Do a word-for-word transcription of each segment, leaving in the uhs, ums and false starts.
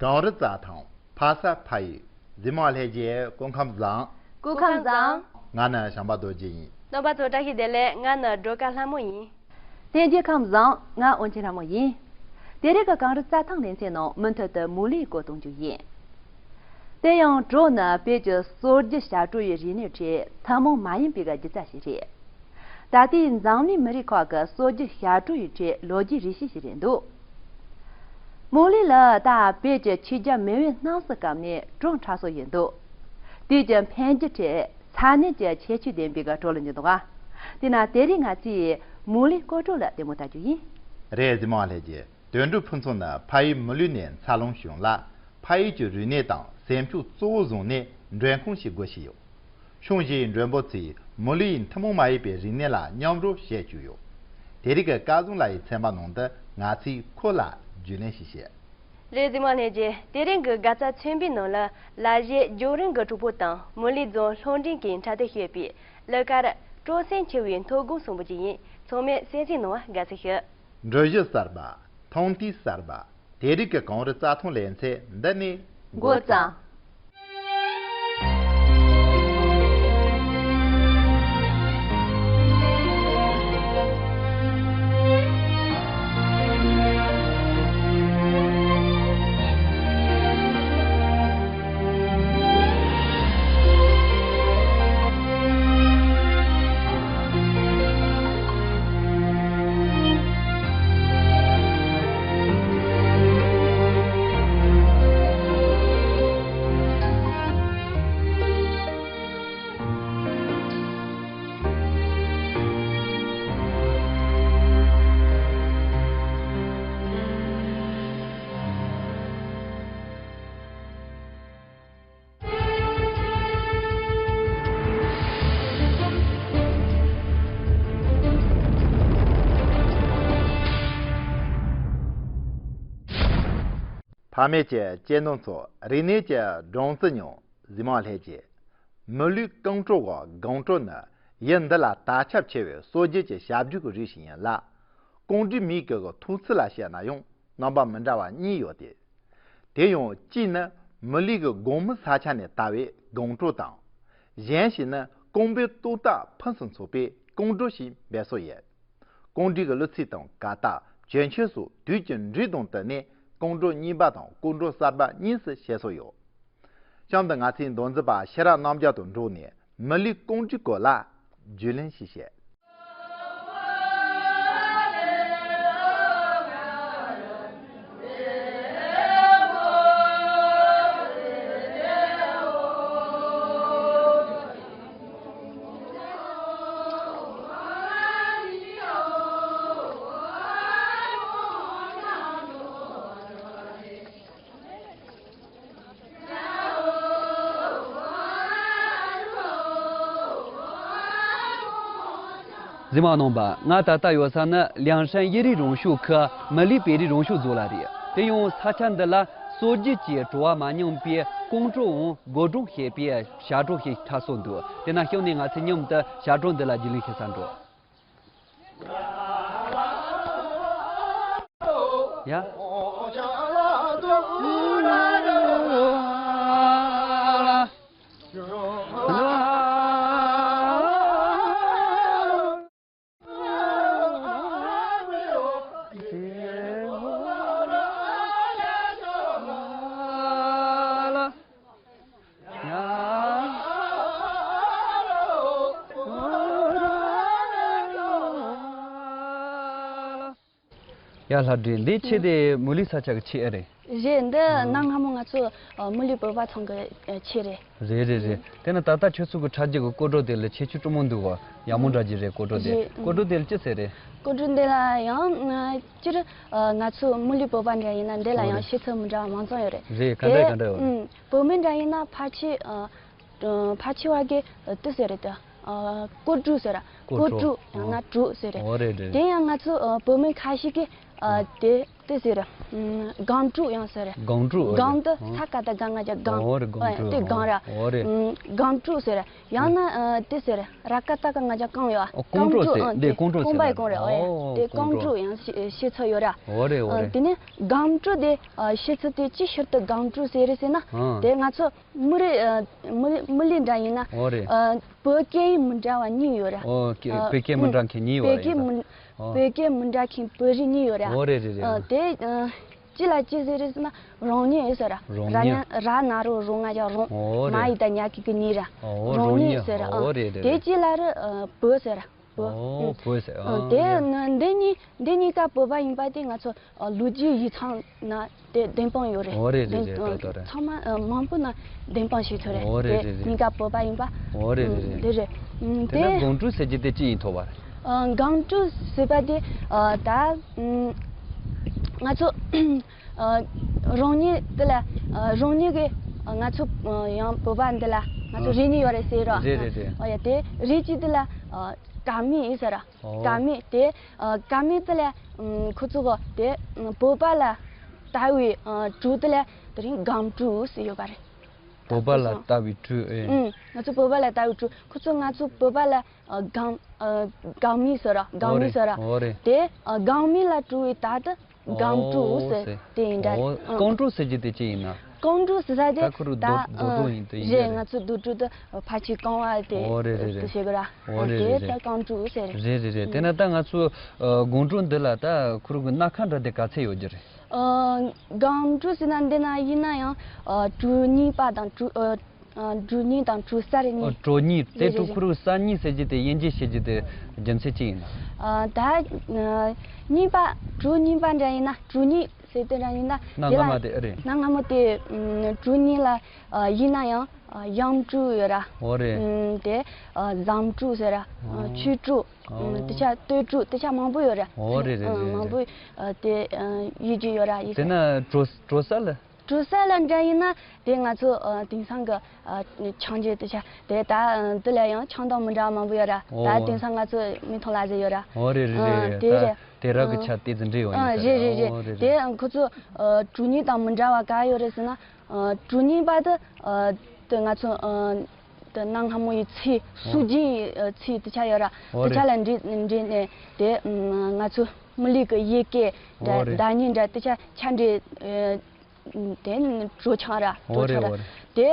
གངས་རི་རྩྭ་ཐང་ཕ་ས་ཕ་ཡུལ། གཟིགས་མོ་ལྷན་རྒྱས་སྐུ་ཁམས་བཟང་། སྐུ་ཁམས་བཟང་། ང་ནི་བྱམས་པ་རྡོ་རྗེ་ཡིན། རྣམ་པ་ཚོ་བཀྲ་ཤིས་བདེ་ལེགས། ང་ནི་སྒྲོལ་དཀར་ལྷ་མོ་ཡིན། ལྷན་རྒྱས་ཁམས་བཟང་། ང་དབོན་ཆེན་ལྷ་མོ་ཡིན། དེ་རིང་གི་གངས་རི་རྩྭ་ཐང་ལེ་ཚན་ནང་མུ་མཐུད་དུ་མུ་ལིའི་སྐོར་གཏོང་རྒྱུ་ཡིན། དེ་ཡང་གྲོ་ནི་བོད་ཀྱི་སྲོལ་རྒྱུན་ཞབས་བྲོ་ཡི་རིག་གནས་ཁྲོད་ཐུན་མོང་མ་ཡིན་པའི་སྒྱུ་རྩལ་ཞིག་རེད། ད་ལྟའི་འཛམ་གླིང་མི་རིགས་ཁག་གི་སྲོལ་རྒྱུན་ཞབས་བྲོ་ཡི་ཁྲོད་ལོ་རྒྱུས་རིག་བྱེད་ཞིག་རེད་འདུག་མུ་ལི་ལ་ད་བོད་ཀྱི་ཆོས་རྒྱལ་མེས་དབོན་རྣམ་གསུམ་སྐབས་ནས་གྲོ་འཁྲབ་སྲོལ་ཡོད་འདུག་དུས་ཀྱི་འཕེལ་འགྱུར་ཁྲོད་ས་གནས་ཀྱི་ཁྱད་ཆོས་ལྡན་པའི་གྲོ་ལ་ཉེ་འདུག་ག་དེས་ན་དེ་རིང་ང་ཚོས་མུ་ལི་སྐོར་བྲོ་ལ་ལྟད་མོ་ལྟ་རྒྱུ་ཡིན། རེད། གཟིགས་མོ་ལྷན་རྒྱས། དོན་གྲུབ་ཕུན་ཚོགས་ནི་ཕ་ཡུལ་མུ་ལི་ནས་འཚར་ལོངས་བྱུང་ལ། ཕ་ཡུལ་གྱི་རིག་གནས་དང་སེམས་ཤུགས་གཙོ་བོ་བཟུང་ནས་མགྲོན་ཁང་ཞིག་སྒོ་ཕྱེས་ཡོད། གཤོངས་བཞེས་མགྲོན་པོ་ཚོས་མུ་ལི་ཡི་ཐུན་མོང་མ་ཡིན་པའི་རིག་གནས་ལ་མཉམ་རོགས་བྱེད་བཅུག་ཡོད། དེ་རིང་གི་སྐལ་བཟང་ལགས་ཡི་ཚན་པ་ནང་དུ་ང་ཚོས་ཁོ་ལ་རྒྱུས་ལོན་ཞིག་བྱེད། རེད། གཟིགས་མོ་ལྷན་རྒྱས། དེ་རིང་གི་དགའ་རྩལ་ཚན་པའི་ནང་ལ་ལ་གཞས་རྒྱང་རིང་གི་གྲོགས་པོ་དང་མུ་ལི་རྫོང་ལྷོ་འབྲིང་གི་འཁྲབ་སྟོན་ཞུས་པའི་གླུ་གར་སྤྲོ་སེམས་འཁྱིལ་བའི་མཐོ་སྒང་གསུང་འབུམ་ཅིག་ཡིན། ཚང་མས་གསན་གཟིགས་གནང་བར་དགའ་བསུ་ཞུ། འགྲུལ་བཞུད་གསར་པ། ཐང་དུས་གསར་པ། དེ་རིང་གི་གངས་རི་རྩྭ་ཐང་ལེ་ཚན་འདི་ནས་འགོ་བརྩམས། ཕ་མེས་ཀྱི་གཅེས་འཛིན་ཚོ། རིག་གནས་ཀྱི་སྦྲང་རྩི་མྱོང་། གཟིགས་མོ་ལྷན་རྒྱས། མི་ལུས་རྐང་བྲོ་བ་སྒང་དྲུག་ནི་ཡུལ་འདི་ལ་དར་ཁྱབ་ཆེ་བའི་སྲོལ་རྒྱུན་གྱི་ཞབས་བྲོ་གི་རིགས་ཤིག་ཡིན་ལ། ཀོང་སྤྲུལ་མིང་གི་ཐོགས་ཚུལ་ལ་བཤད་ན་ཡང་རྣམ་པ་མི་འདྲ་བ་གཉིས་ཡོད་དེ། དེ་ཡང་གཅིག་ནི་མི་ལུས་ཀྱི་སྒང་མོ་ས་ཆ་ནས་དར་བའི་སྒང་དྲུག་དང་། གཞན་ཞིག་ནི་རྐང་པའི་ཏོག་ཏག་ཕུན་སུམ་ཚོགས་པའི་རྐང་བྲོ་ཞེས་འབོད་སྲོལ་ཡོད། ཀོང་སྤྲུལ་གྱི་གླུ་ཚིག་དང་ཀ་དག་གྱོན་ཆས་སོགས་དུས་ཀྱི་འགྲོས་དང་བསྟུན་ནས་རྐང་བྲོ་རྙིང་པ་དང་རྐང་བྲོ་གསར་པ་གཉིས་སུ་ཕྱེ་སྲོལ་ཡོད། གཤམ་དུ་ང་ཚོའི་མདོ་འཛིན་པ་ཤེས་རབ་རྣམ་རྒྱལ་དང་འགྲོགས་ནས་མི་ལུས་རྐང་བྲོའི་སྐོར་ལ་རྒྱུས་ལོན་ཞིག་བྱེད། གཟིགས་མོ་རྣམ་པ། ང་ད་ལྟ་ཡོད་ས་ནི་ལིའང་ཧྲན་དབྱིས་རིགས་རང་སྐྱོང་ཁུལ་མི་ལུས་བོད་རིགས་རང་སྐྱོང་རྫོང་ལ་རེད། དེ་ཡང་ས་ཆ་འདི་ལ་སྲོལ་རྒྱུན་གྱི་བྲོ་བ་མ་ཉམས་པའི་རྐང་བྲོའམ་སྒོ་སྒྲུང་ཞེས་པའི་ཞབས་བྲོ་ཞིག་འཁྲབ་སྲོལ་འདུག་དེས་ན་གཤམ་ནས་ང་ཚོས་མཉམ་དུ་ཞབས་བྲོ་འདི་ལ་རྒྱུས་ལོན་བྱེད་ས་འགྲོ། ཡ། ཡ། ལྷ་སྒྲོན། འདི་ཆས་དེ་མུ་ལི་ས་ཆ་གི་ཆས་ཨེ་རེད། རེད། འདི་གནའ་སྔ་མོ་ང་ཚོ་ཨ་མུ་ལི་བོད་པ་ཚང་གི་ཨ་ཆས་རེད། རེད་རེད་རེད། དེ་ན་ད་ལྟ་ཁྱོད་ཚོ་གི་འཁྲབ་རྒྱུ་གི་སྐོར་བྲོ་དེ་ལ་ཁྱད་ཆོས་སྤྲོ་མོ་འདུག་གོ། ཡག་མོ་འདྲ་གྱི་རེད། སྐོར་བྲོ་དེ། རེད། སྐོར་བྲོ་དེ་ལ་ཅི་ཟེར་རེད། སྐོར་བྲོ་འདི་ལ་ཡང་ཨ་སྤྱིར་ཨ་ང་ཚོ་མུ་ལི་བོད་པ་འདྲ་ཡིན་ན་འདི་ལ་ཨོ་ཡང་རེད། ཤེས་ཚད་མི་འདྲ་བ་མང་ཙམ་ཡོད་རེད། རེད། ག་འདྲ་ག་འདྲ་ཡོད་རེད། ཨུམ། བོད་མི་འདྲ་ཡིན་ན་ཕལ་ཆེར་ཨ་ཕལ་ཆེ་བ་གིས་ཏི་ཟེར་རེད་དེ། ཀོ་ཀྲུ་ཟེར་ར། ཀོ་ཀྲུ། ཀོ་ཀྲུ་ཡང་ན་ཀྲུ་ཟེར་རེད། འོ་རེད་རེད། དེ་ཡང་ང་ཚོ་བོད་མི་ཁ་ཤས་ཀྱིས་དེ་ དེ་ཟེར། ཨམ། སྒང་དྲུག་ཡང་ཟེར། སྒང་དྲུག། སྒང་དེ་ཨ་ས་ཀ་བཏགས་སྒ་ང་རྒྱལ་སྒང་། འོ་རེད། སྒང་ཨ་དྲུག་དེ་སྒང་ར། འོ་རེད། ཨམ། སྒང་དྲུག་ཟེར། ཡང་ན་ཨ་དེ་ཟེར། ར་ཀ་བཏགས་རྐ་ང་རྒྱལ་རྐང་ཡོད། ཨ་རྐང་དྲུག་ཟེར། ཨ་དེ་རྐང་དྲུག་རྐང་པའི་རྐང་རེད། འོ་རེད། ཨོ་དེ་རྐང་དྲུག་ཡང་བཤད་ཚུལ་ཡོད་ར། འོ་རེད། འོ་ཨ་རེད། དེ་ནས་སྒང་དྲུག་དེ་ཨ་བཤད་ཚུལ་དེ་ཅི་ཕྱིར་དུ་སྒང་དྲུག་ཟེར་རེད་ཟེར་ན། ཨ་དེ་ང་ཚོ་མི་རིགས་ཨ་མི་མི་རིགས་འདྲ་ཡིན་ན། འོ་རེད། ཨ་བོད་སྐད་ཡིག་མི་འདྲ་བ་གཉིས་ཡོད་ར། ཨོ་ཨ་བོད་སྐད་མི་འདྲ་མཁན་གཉིས་ཡོད་ར། བོད་སྐད་མི་ཨོ་བོད་སྐད་མི་འདྲ་མཁན་བོད་རིགས་གཉིས་ཡོད་ར། འོ་རེད་རེད་རེད། ཨ་དེ་ཨ་གཅིག་ལ་ཅི་ཟེར་རེད་ཟེར་ན་རང་ཉིད་ཟེར་ར། རང་ཉིད། ར་ན་རོ་རོ་ང་རྒྱལ་རང་། འོ་མ་རེད། ཡི་ད་ཉ་གི་གུ་ཉིད་ར། འོ་རང་རང་ཉིད་ཉིད་ཟེར་ར། ཨ་འོ་རེད་རེད་དེ་རེད། གཅིག་ལ་ར་ཨ་བོད་ཟེར་ར། བོད། ཨོ་ཨུ། བོད་ཟེར། ཨ་ཨ་དེ་ཡ། ན་འདི་གཉིས་འདི་གཉིས་ཀ་བོད་པ་ཡིན་པ་དེ་ང་ཚོ་ཨ་ལོ་རྒྱུས་ཡིག་ཚང་ན་དེ་བདེན་དཔང་ཡོད་རེད། ཨོ་རེད་རེད་བདེན་རེད། ཨ་ད་ད་རེད། ཚང་མ་ཨ་མང་པོ་ན་བདེན་དཔང་ཞིག་ཚོད་རེད། ཨོ་རེད་རེད་རེད། དེ་གཉིས་ཀ་བོད་པ་ཡིན་པ། ཨོ་རེད་རེད་ཨུ་རེད། དེ་རེད། ཨུ་དེ་ན་དེ་སྒང་དྲུག་ཟེར་གྱི་དེ་ཅི་ཡིན་ཐོག་པ་རེད། ཨ་སྒང་དྲུག་ཟེར་པ་དེ་ཨ་ད་ཨུ་ང་ཚོ་ཨ་རང་ཉིད་དེ་ལ་ཨ་རང་ཉིད་ཀྱི་ཨ་ང་ཚོ་ཨ་ཡང་བོད་པ་འདི་ལ་ང་ཚོ་ཨ་རིགས་གཉིས་ཡོད་རེད་ཟེར་རོ། རེད་རེད་རེད། ཨ་ཡ་དེ་རིགས་གཅིག་དེ་ལ་ཨ་དགའ་མི་ཟེར་ར། ཨོ། དགའ་མི་དེ་ཨ་དགའ་མི་དེ་ལ་ཨམ་ཁོ་ཚོ་གོ་དེ་ཨམ་བོད་པ་ལ་ལྟ་བའི་ཨ་དྲུག་དེ་ལ་དེ་རིང་སྒང་དྲུག་ཟེར་ཡོད་པ་རེད། བོད་པ་ལ་ལྟ་བའི་དྲུག་ཨེ། ཨུམ། ང་ཚོ་བོད་པ་ལ་ལྟ་བའི་དྲུག་ཁོ་ཚོ་ང་ཚོ་བོད་པ་ལ་ཨ་སྒང་ཨ་སྒང་མི་ཟེར་ར། སྒང་མི་ཟེར་ར། ཨོ་རེད། དེ་ཨ་སྒང་མི་ལ་དྲུག་པའི་ད་དེ་སྒང་དྲུག་ཟེར། ཨོ་དེ་ཡིན་འདྲ། ཨོ་ཨ་སྒང་དྲུག་ཟེར་གྱི་དེ་ཅི་ཡིན་ན། སྒང་དྲུག་ཟེར་ས་དེ་ད་ཁོ་རུ་ད་རྡོ་རྡོ་ཨ་དྲུག་ཡིན་དེ་ཡིན་རེད། ད་ང་རེད། ཚོ་རྡོ་དྲུག་དེ་ཕ་ཆེ་རྐང་བ་དེ་ཨོ་རེད་རེད་དེ་རེད། བྱེད་གི་ར། ཨོ་རེད་རེད་དེ་རེད། ད་སྒང་དྲུག་ཟེར། རེད་རེད་རེད། དེ་ན་ད་ང་ཚོ་ཨ་སྒང་དྲུག་འདི་ལ་ད་ཁོ་རུ་གི་སྣ་ཁ་འདྲ་དེ་ག་ཚད་ཡོད་རྒྱུ་རེད། ཨ་སྒང་དྲུག་ཟེར་ན་འདི་ན་ཡིན་ན་ཡང་ཨ་གྲུ་གཉིས་པ་དང་གྲུ་ཨ་ཨ་གྲུ་གཉིས་དང་གྲུ་གསར་ཨ་གཉིས། གྲུ་གཉིས་དེ་རེད་ཚོ་རེད་ཁོ་རུ་གསར་གཉིས་ཟེར་གྱི་དེ་དབྱེ་འབྱེད་བྱེད་ཀྱི་དེ་རྒྱུ་མཚན་ཅི་ཡིན་ན། ཨ་ད་ཨ་གཉིས་པ་གྲུ་གཉིས་པ་འདྲ་ཡིན་ན་གྲུ་གཉིས་ཟེར་དེ་འདྲ་ཡིན་ན་གནའ་དེ་སྔ་ལ་མ་དེ་ཨེ་རེད། གནའ་སྔ་མོ་དེ་ཨ་གྲུ་གཉིས་ལ་ཨ་ཡིན་ན་ཡང་ཨ་གཡང་གྲུ་ཡོད་ར། འོ་རེད། ཨ་དེ་ཨ་ཟམ་གྲུ་ཟེར་ར། ཨ་ཨོ་ཆོས་གྲུ། ཨོ་ཨ་དེ་ཆ་སྟོད་གྲུ་དེ་ཆ་མང་པོ་ཡོད་ར། འོ་རེད་རེད་ཨ་རེད་མང་རེད། པོ་ཨ་དེ་ཨ་ཡོད་ཀྱི་ཡོད་ར་ཡིན་དེ་ས། ན་གྲོ་གྲོ་ས་ལ། གྲོ་ས་ལ་འདྲ་ཡིན་ན་དེ་ང་ཚོ་ཨ་དེང་སང་གི་ཨ་ཆང་རྒྱུ་དེ་ཆ་དེ་ད་ཨ་དེ་ལ་ཡང་ཆང་དང་མི་འདྲ་བ་མང་པོ་ཡོད་ར། ད་ཨོ། དེང་སང་ང་ཚོ་མི་ཐོག་ལ་ཟེར་ཡོད་ར། ཨོ་རེད་རེད་ཨ་རེད་དེ་ད་རེད། དེ་ར་གི་ཨ་ཆ་དེ་ཙི་འདྲེ་ཡོད་ཨ་ཡིན་ས་རེད་རེད་རེད་རེད། ཨོ་རེད་དེ་རེད། ཨ་ཁོ་ཚོ་ཨ་གྲུ་གཉིས་དང་མི་འདྲ་བ་ག་ཡོད་རེད་ཟེར་ན་ཨ་གྲུ་གཉིས་པ་དེ་ཨ་དེ་ང་ཚོ་ཨ་དེ་གནའ་སྔ་མོ་ཡི་ཚེས་ཨོ། སྲོལ་རྒྱུན་ཡི་ཨ་ཚེས་དེ་ཆ་ཡོད་ར། ཨོ་དེ་ཆ་རེད། ལ་འདྲེས་འདྲེས་ནས་དེ་ཨ་ང་ཚོ་མི་ལུས་ཀྱི་ཡི་གེ་ཨོ་རེད། བརྡ་རྙིང་འདྲ་དེ་ཆ་ཆ་འདྲེས་ཨ། དེ་ནི་གྲོ་ཆང་ར། འོ་གྲོ་རེད་ཆང་ར། འོ་རེད། དེ་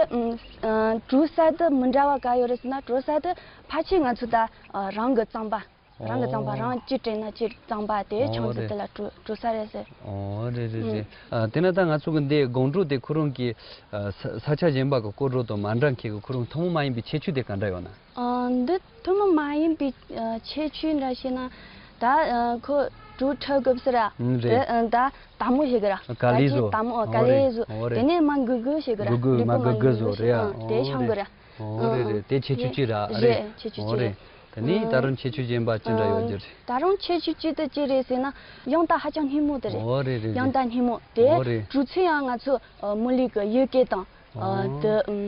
ཨ་གྲོ་ས་དེ་མི་འདྲ་བ་ག་ཡོད་རེད་ཟེར་ན་གྲོ་ས་དེ་ཕལ་ཆེར་ང་ཚོ་ད་ཨ་རང་གི་རྩམ་པ། རང་གི་རྩམ་པ་འོ། རང་གཅིག་བྲེགས་ན་གཅིག་རྩམ་པ་དེ་འོ་ཆང་ཟེར་རེད། དེ་ལ་གྲོ་གྲོ་ས་རེད་ཟེར། འོ་རེད་རེད་རེད། ཨ་དེ་ན་ད་ང་ཚོ་གི་འདི་སྒང་དྲུག་དེ་ཁོ་རང་གི་ཨ་ས་ས་ཆ་གཞན་པ་གི་སྐོར་བྲོ་དང་མ་འདྲ་མཁན་གི་ཁོ་རང་ཐུན་མོང་མ་ཡིན་པའི་ཁྱད་ཆོས་དེ་ག་འདྲ་ཡོད་ན། ཨ་འདི་ཐུན་མོང་མ་ཡིན་པའི་ཨ་ཁྱད་ཆོས་འདྲ་བཤད་ན་ད་ཨ་ཁོ་གྲོ་འཁྲབ་སྐབས་སུ་ར། ཨུམ་རེད། ཨ་ད་དལ་མོ་བྱེད་གི་ར། ག་ལེ་བཟོ། ད་ཅི་དལ་མོ་ཨ་ག་ལེ་བཟོ། འོ་རེད། དེ་ནས་མར་འགུལ་འགུལ་བྱེད་གི་ར། འགུལ་འགུལ་མར་འགུལ་འགུལ་བཟོ་རེད་ཨ། དེ་འོ་ཆང་གི་རེད། ར། འོ་རེད་རེད། དེ་ཁྱད་ཆོས་གཅིག་ར་ཨ་རེད། རེད་ཁྱད་ཆོས་འོ་གཅིག་རེད། རེད། དེ་ནས་ད་རུང་ཁྱད་ཆོས་གཞན་པ་ཅི་འདྲ་ཡོད་ཨ་རྒྱུ་རེད། ད་རུང་ཁྱད་ཆོས་གཅིག་དེ་ཅི་རེད་ཟེར་ན་དབྱངས་རྟ་ཧ་ཅང་སྙན་མོ་དེ་རེད། འོ་རེད་རེད། དབྱངས་རྟ་སྙན་མོ་དེ་འོ་རེད། གྲོ་ཚོས་ཡང་ང་ཚོ་ཨ་མི་ལུས་ཀྱི་ཡུལ་སྐད་དང་ཨ་ཨོ། དེ་ཨམ་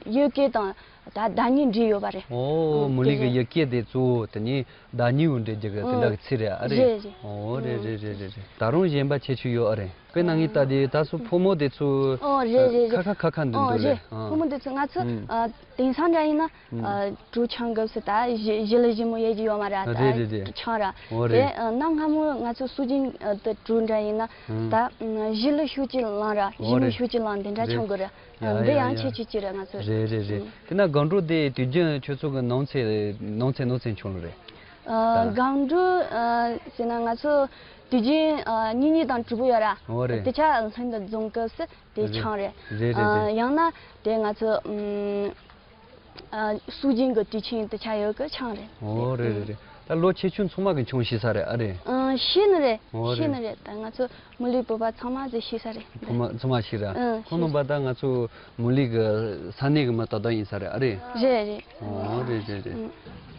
ཡུལ་སྐད་དང་ད་བརྡ་རྙིང་འདྲེས་ཡོད་པ་རེད། ཨོ་ཨ་མི་ལུས་ཀྱི་ཡུལ་སྐད་དེ་གཙོ་བོ་དེ་ནི་བརྡ་རྙིང་བོ་འདྲེས་རྒྱུ་གི་དེ་འདྲ་གི་ཚིག་རེད་ཨ་རེད། རེད་རེད། ཨོ་རེད་རེད་རེད་རེད། ད་རུང་གཞན་པ་ཁྱད་ཆོས་ཡོད་ཨ་རེད། དཔེར་ན་ངས་ལྟ་དེ་ད་སོ་ཕོ་མོ་དེ་ཚོ་ཨོ་རེད་རེད་རེད། ཁ་ཁ་ཁ་ཁ་འདུག་ཨོ་འདུག་རེད། རེད། ཨ་ཕོ་མོ་དེ་ཚོ་ང་ཚོ་ཨ་དེང་སང་འདྲ་ཡིན་ན་ཨ་གྲོ་ཆང་སྐབས་སུ་ད་ཞི་ཞི་ལི་ཞི་མོ་ཡོད་ཀྱི་ཡོད་མ་རེད། རེད་རེད་རེད། ད་ཆང་ར། ཨོ་རེད། དེ་ཨ་གནའ་སྔ་མོ་ང་ཚོ་སྲོལ་རྒྱུན་ཨ་དེ་གྲོ་འདྲ་ཡིན་ན་ད་ཨ་ཞི་ལི་ཤུགས་ཀྱིས་ལངས་ར། ཞི་མོ་ཤུགས་ཀྱིས་ལངས་དེ་འདྲ་ཆང་དགོས་ར། ཡ་འདི་ཡ་ཡང་ཡ། ཁྱད་ཆོས་གཅིག་རེད་ང་ཚོ། རེད་རེད་རེད། ཨུ། དེ་ན་སྒང་དྲུག་དེ་དུས་རྒྱུན་ཁྱོད་ཚོ་གི་ནང་ཚན་ནང་ཚན་ནང་ཚན་ཆུང་ལ་རེད། ཨ་ད་སྒང་དྲུག་ཨ་ཟེར་ན་ང་ཚོ་དུས་རྒྱུན་ཨ་གཉིས་གཉིས་དང་དྲུག་པོ་ཡོད་ར། འོ་རེད། དེ་ཆ་ལྷན་དུ་འཛོམས་སྐབས་སུ་དེ་རེད་ཆང་རེད། རེད་རེད་ཨ་རེད། ཡང་ན་དེ་ང་ཚོ་ཨུམ་ཨ་སྲོལ་རྒྱུན་གྱི་དུས་ཆེན་དེ་ཆ་ཡོད་གི་ཆང་རེད། འོ་རེད་རེད་རེད། ད་ལོ་ཆེ་ཆུང་ཚང་མ་གི་ཆང་ཤེས་ས་རེད་ཨ་རེད། ཨ་ཤེས་ནི་རེད། འོ་ཤེས་རེད། ནི་རེད། ད་ང་ཚོ་མི་ལུས་བོད་པ་ཚང་མ་ཟེར་ཤེས་ས་རེད། ཚང་མ་ཚང་མ་ཤེས་ར། ཨ་ཁོང་རྣམ་པ་ད་ང་ཚོ་མི་ལུས་གི་ས་གནས་གི་མི་ཏག་ཏག་ཡིན་ས་རེད་ཨ་རེད། རེད་རེད། འོ་རེད་རེད་རེད།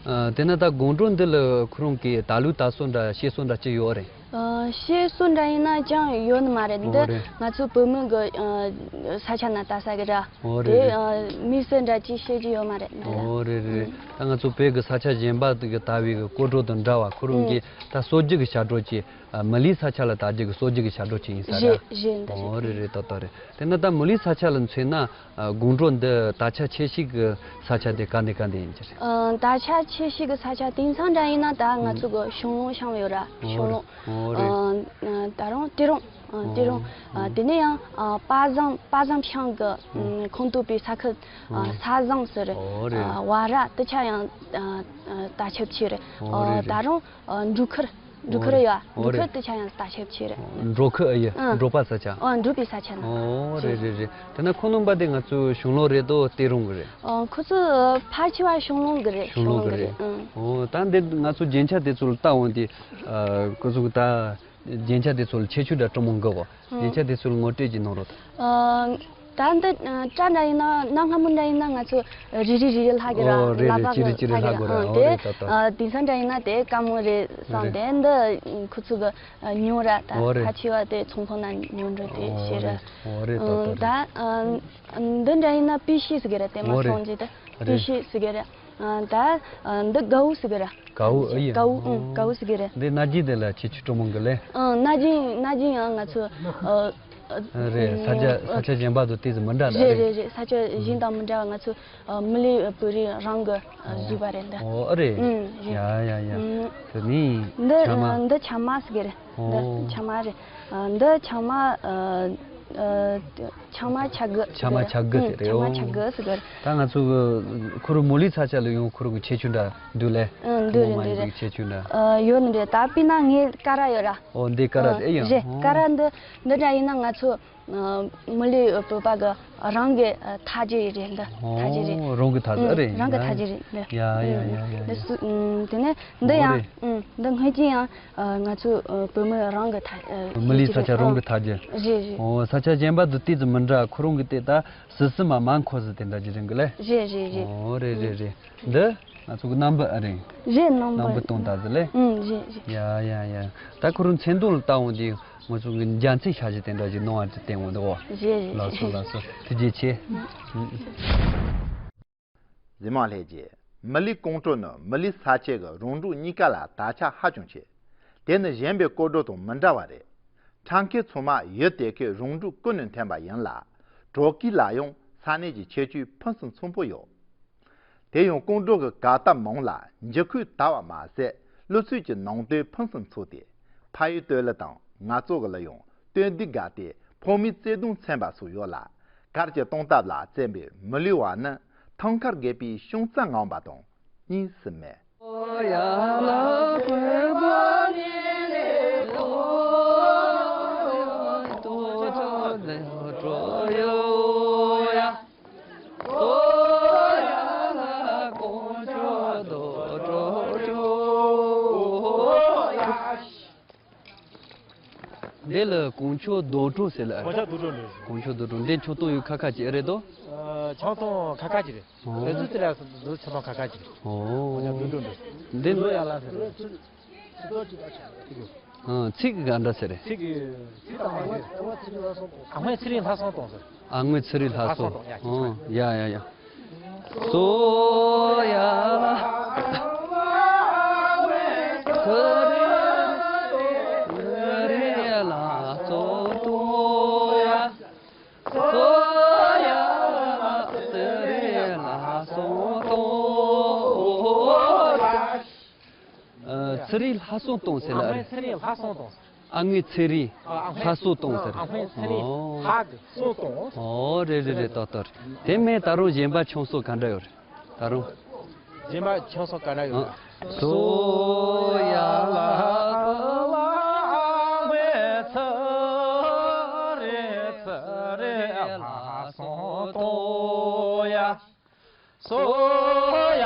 ཨ་དེ་ན་ད་སྒང་དྲུག་འདི་ལ་ཁོ་རང་གི་ད་ལོ་ད་སོ་འདྲ་བཤད་སྲོལ་འདྲ་ཅི་ཡོད་རེད། ཨ། བཤད་སྲོལ་འདྲ་ཡིན་ན་ཅང་ཡོད་ནི་མ་རེད། འདི་ཨོ་རེད། ང་ཚོའི་བོད་མི་གི་ཨ་ས་ཆ་ན་ལྟ་ས་གི་ར། ཨོ་རེད་དེ་རེད། ཨ་དམིགས་བསལ་འདྲ་ཅིག་བཤད་རྒྱུ་ཡོད་མ་རེད་འདི་ལ། ཨོ་རེད་རེད། ཨུ། ད་ང་ཚོ་བོད་ཀྱི་ས་ཆ་གཞན་པ་གི་ལྟ་བའི་གི་སྐོར་བྲོ་དང་འདྲ་བ། ཁོ་རང་གི་ད་སྲོལ་རྒྱུན་གྱི་བྱ་བྲོ་ཅིག་ཨ་མི་ལུས་ས་ཆ་ལ་ལྟ་རྒྱུ་གི་སྲོལ་རྒྱུན་གྱི་བྱ་བྲོ་ཅིག་ཡིན་ས་རེད། རེད་རེད། འདི་ཨོ་རེད་རེད། ཏོག་ཏོག་རེད། དེ་ནི་ད་མི་ལུས་ས་ཆ་ལ་མཚོན་ན། ཨ་སྒོམ་བྲོ་འདི་དར་ཆ་ཆེ་ཤོས་ཀྱི་ས་ཆ་དེ་ག་ནས་ག་འདི་ཡིན་གྱི་རེད། ཨ་དར་ཆ་ཆེ་ཤོས་ཀྱི་ས་ཆ་དེང་སང་འདྲ་ཡིན་ན་ད་ང་ཚོ་གི་གཞུང་ལུང་བཤམས་ཡོད་ར། གཞུང་ལུང་། ཨོ་རེད། ཨ་ད་རུང་ཏི་རུང་། ཨ་ཏི་རུང་། ཨ་དེ་ནས་ཡང་ཨ་དཔལ་བཟང་། དཔལ་བཟང་ཤང་གི་ཨ་ཁོངས་གཏོགས་པའི་ས་ཁུལ། ཨ་ས་བཟང་ཟེར། ཨོ་རེད། ཨ་བ་ར་དེ་ཆ་ཡང་ཨ་ཨ་དར་ཁྱབ་ཆེ་རེད། ཨོ་ཨ་རེད་ད་རེད། རུང་ཨ་འབྲུག་མཁར། འབྲུག་མཁར་ཡ། ཨོ་འབྲུག་མཁར་རེད། དེ་ཆ་ཡང་ལྟ་ཞིབ་བྱས་རེད། འབྲོག་ཁུལ་ཨ་ཡི། ཨ། འབྲོག་པ་ས་ཆ། ཨོ་འབྲོག་པའི་ས་ཆ་ན། ཨོ་རེད་རེད་རེད། དེ་ན་ཁོང་རྣམ་པ་དེ་ང་ཚོའི་གཞུང་ལུགས་རེད་དོ་ཏེ་རོང་གི་རེད། ཨོ་ཁོ་ཚོ་ཕལ་ཆེ་བ་གཞུང་ལུགས་གི་རེད། གཞུང་ལུགས་གི་རེད། ཨང་། ཨོ་ད་འདི་ང་ཚོ་རྒྱན་ཆ་དེ་ཚོ་ལ་ལྟ་འོང་དུས། ཨ་ཁོ་ཚོ་གི་ད་རྒྱན་ཆ་དེ་ཚོ་ལ་ཁྱད་ཆོས་འདྲ་སྤྲོ་མོ་འགི་གོ། ཨང་། རྒྱན་ཆ་དེ་ཚོ་ལ་ངོ་སྤྲོད་ཅིག་གནང་རོགས། ཨ། ད་འདི་ཨ་སྐྲ་འདྲ་ཡིན་ན། གནའ་སྔ་མོ་འདྲ་ཡིན་ན་ང་ཚོ་རེ་རེ་རེ་རེ་ལྷག་གི་ར། ཨོ་རེད་ལ་རེད། བ་གཅིག་རེ་གཅིག་རེ་ལྷག་གི་ར། ལྷག་གི་ར། ཨོ་དེ་རེད། ད་ད་ཨ་དེང་སང་འདྲ་ཡིན་ན་དེ་དཀའ་མོ་རེད་བསམ། རེད། དེ་འདི་ཁོ་ཚོ་གི་ཨ་ཉོ་ར། ད་ཨོ་རེད། ཕལ་ཆེ་བ་དེ་ཚོང་ཁང་ན་ཉོ་འགྲོ་དེ་ཨོ་བྱེད་ར། རེད། ཨོ་རེད། ད་ཨ་ད་ད་ཨ་འདི་འདྲ་ཡིན་ན་པི་ཤི་ཟེར་གི་ར། དེ་མ་ཨོ་རེད། སོང་རྗེས་དེ་རེད། པི་ཤི་ཟེར་གི་ར། ཨ་ད་ཨ་འདི་གའུ་ཟེར་གི་ར། གའུ་ཨེ་ཡིན། གའུ། ཨང་། གའུ་ཟེར་གི་རེད། འདི་སྣ་རྒྱན་དེ་ལ་ཁྱད་ཆོས་སྤྲོ་མོ་འགི་ལེ། ཨང་། སྣ་རྒྱན། སྣ་རྒྱན་ཡང་ང་ཚོ་ཨ་རེད། ས་ཆ་ས་ཆ་གཞན་པ་དང་ཏོག་ཙམ་མི་འདྲ་ལ། རེད་རེད། རེད་རེད། ས་ཆ་གཞན་དང་མི་འདྲ་བ། ང་ཚོ་ཨ་མི་ལུས་བོད་རིགས་རང་གི་ཨ་བཟོས་པ་རེད་འདི། ཨོ་ཨ་རེད། ཨང་། རེད། ཡ་ཡ་ཡ། ཨང་། དེ་ནི་འདི་ཆ་མ། ཨ་འདི་ཆ་མ་ཟེར་གི་རེད། འདི་ཨོ་ཆ་མ་རེད། ཨ་འདི་ཆ་མ། ཨ་ཨ་ཆ་མ་ཆ་གི། ཆ་མ་ཆ་གི་ཨང་། དེ་རེད། ཆ་མ་ཨོ་ཆ་གི་ཟེར་གི་རེད། ད་ང་ཚོ་གི་ཁོ་རང་མི་ལུས་ས་ཆ་ལ་ཡང་ཁོ་རང་གི་ཁྱད་ཆོས་འདྲ་འདུག་ལེ། ཨང་། འདུག་རེད། ངོ་མ་འདུག་ཡིན་རེད། པའི་ཁྱད་ཆོས་འདྲ། ཨ་ཡོད་ནི་རེད། ད་དཔེར་ན་ངའི་ཀ་ར་ཡོད་ར། ཨོ་འདི་ཀ་ར། ཨ་དེ་ཡང་རེད། ཨོ་ཀ་ར་འདི་འདི་འདྲ་ཡིན་ན་ང་ཚོ་ཨ་མི་ལུས་བོད་པ་གི་རང་གི་ཨ་ཐ་རྒྱུ་རེད་འདི། ཐ་རྒྱུ་རེད། ཨོ་རང་གི་ཐ་རྒྱུ། ཨ་ཨང་། རེད། རང་གི་ཡ་ཐ་རྒྱུ་རེད་འདི། ཡ་ཡ་ཡ་ཡ། ཨང་། འདི་ཡ། སུ་ཨང་དེ་ནས་འདི་ཨོ་ཡང་རེད། ཨང་། འདི་སྔོན་གྱི་ཡང་ཨ་ང་ཚོ་ཨ་བོད་མི་རང་གི་ཐ་ཨ་མི་ལུས་ས་ཆ་རང་གི་ཐ་རྒྱུ། རེད་རེད། ཨོ་ས་ཆ་གཞན་པ་དང་ཏོག་ཙམ་མི་འདྲ། ཁོ་རང་གི་དེ་ད་སི་སི་མ་མ་འཁོར་ཟི་དེ་འདྲ་ཅིག་རེད་འགི་ལེ། རེད་རེད་རེད། ཨོ་རེད་རེད་རེད། འདི་ང་ཚོ་གི་རྣམ་པ་ཨ་རེད། རེད། རྣམ་པ། རྣམ་པ་སྟོང་ད་ཟི་ལེ། ཨང་། རེད་རེད། ཡ་ཡ་ཡ། ད་ཁོ་རང་མཚན་དོན་ལ་ལྟ་འོང་དུས་ང་ཚོ་གི་རྒྱལ་མཚན་ཞབས་ཕྱི་དེ་འདྲ་ཅིག་གནང་བ་ཅིག་བསྟན་འོང་འདུག་གོ། རེད་རེད། ལགས་སོ་ལགས་སོ། ཐུགས་རྗེ་ཆེ། ཨང་། གཟིགས་མོ་ལྷན་རྒྱས། མི་ལུས་ཀོང་བྲོ་ནི་མི་ལུས་ས་ཆའི་གི་རོང་འབྲོག་གཉིས་ཀ་ལ་དར་ཁྱབ་ཧ་ཅང་ཆེ། དེ་ནི་གཞན་པའི་སྐོར་བྲོ་དང་མི་འདྲ་བ་རེད། འཁྲབ་མཁན་ཚང་མ་ཡུལ་དེ་གའི་རོང་འབྲོག་ཀུན་ནས་ཐོན་པ་ཡིན་ལ། བྲོ་སྐྱིད་ལ་ཡང་ས་གནས་ཀྱི་ཁྱད་ཆོས་ཕུན་སུམ་ཚོགས་པོ་ཡོད། དེ་ཡང་ཀོང་བྲོ་གི་གར་སྟབས་མང་ལ་འགྱུར་ཁུག་དར་བ་མ་ཟད། གླུ་ཚིག་གི་ནང་དོན་ཕུན་སུམ་ཚོགས་ཏེ། ཕ་ཡུལ་སྟོད་ལ་དང་ང་ཚོ་གི་ལ་ཡང་སྟོད་འདི་དགའ་སྟེ་ཕོ་མོའི་བརྩེ་དུང་ཚན་པ་སོགས་ཡོད་ལ། གར་གྱི་སྟོང་སྟབས་ལ་བརྩོན་པའི་མི་ལུས་བ་ནི་ཐང་དཀར་རྒས་པའི་ཤིང་རྩ་ངང་པ་དང་གཉིས་སུ་མེད། འདི་ལ་ཀོང་ཆོ་རྡོ་གྲོ་ཟེར་ལ། ཀོང་ཆོ་རྡོ་གྲོ་འདི། ཀོང་ཆོ་རྡོ་གྲོ་འདི་ཆང་འཐུང་ཡུལ་ཁ་ཁ་ཅིག་རེད་དོ། ཨ། ཆང་འཐུང་ཁ་ཁ་ཅིག་རེད། ཨོ། ཨེ་ཟི་ཙི་ལ་འདི་ཆང་འཐུང་ཁ་ཁ་ཅིག་རེད། ཨོ། ཀོང་ཆོ་རྡོ་གྲོ་འདི། འདི་ལོ་ཡ་ལ་ཟེར་རེད། ཨ། ཚིག་གི་ག་འདྲ་ཟེར་རེད། ཚིག་གི་ཚིག་དང་མ་ཟེར། ཨ་སྔོན་ཚེ་རིང་ལྷ་སྲུང་གཏོང་ཟེར། ཨ་སྔོན་ཚེ་རིང་ལྷ་སྲུང་། ལྷ་སྲུང་གཏོང་ཡ། ཨོ་ཡ་ཡ་ཡ། སོ་ཡ་ལ་ཚེ་རིང་ཚེ་རིང་ལྷ་སྲུང་གཏོང་ཡ། སོ་ཡ་ལ་ཚེ་རིང་ལྷ་སྲུང་གཏོང་ཡ། ཨ། ཚེ་རིང་ལྷ་སྲུང་གཏོང་ཟེར་ལ། ཨ་སྔོན་ཚེ་རིང་ལྷ་སྲུང་གཏོང་ཟེར། ཨ་སྔོན་ཚེ་རིང་ལྷ་སྲུང་གཏོང་ཟེར། ཨ་སྔོན་ཚེ་རིང་ལྷ་གི་སྲུང་གཏོང་ཟེར། ཨོ་རེད་རེད་རེད། ཏོག་ཏོག་རེད། དེ་མིན་ད་རུང་གཞན་པ་ཆང་སྲོག་ག་འདྲ་ཡོད་རེད་ད་རུང་། གཞན་པ་ཆང་སྲོག་ག་འདྲ་ཡོད་རེད། སོ་ཡ་ལ་ཚེ་རིང་ཚེ་རིང་ལྷ་སྲུང་གཏོང་ཡ། སོ་ཡ་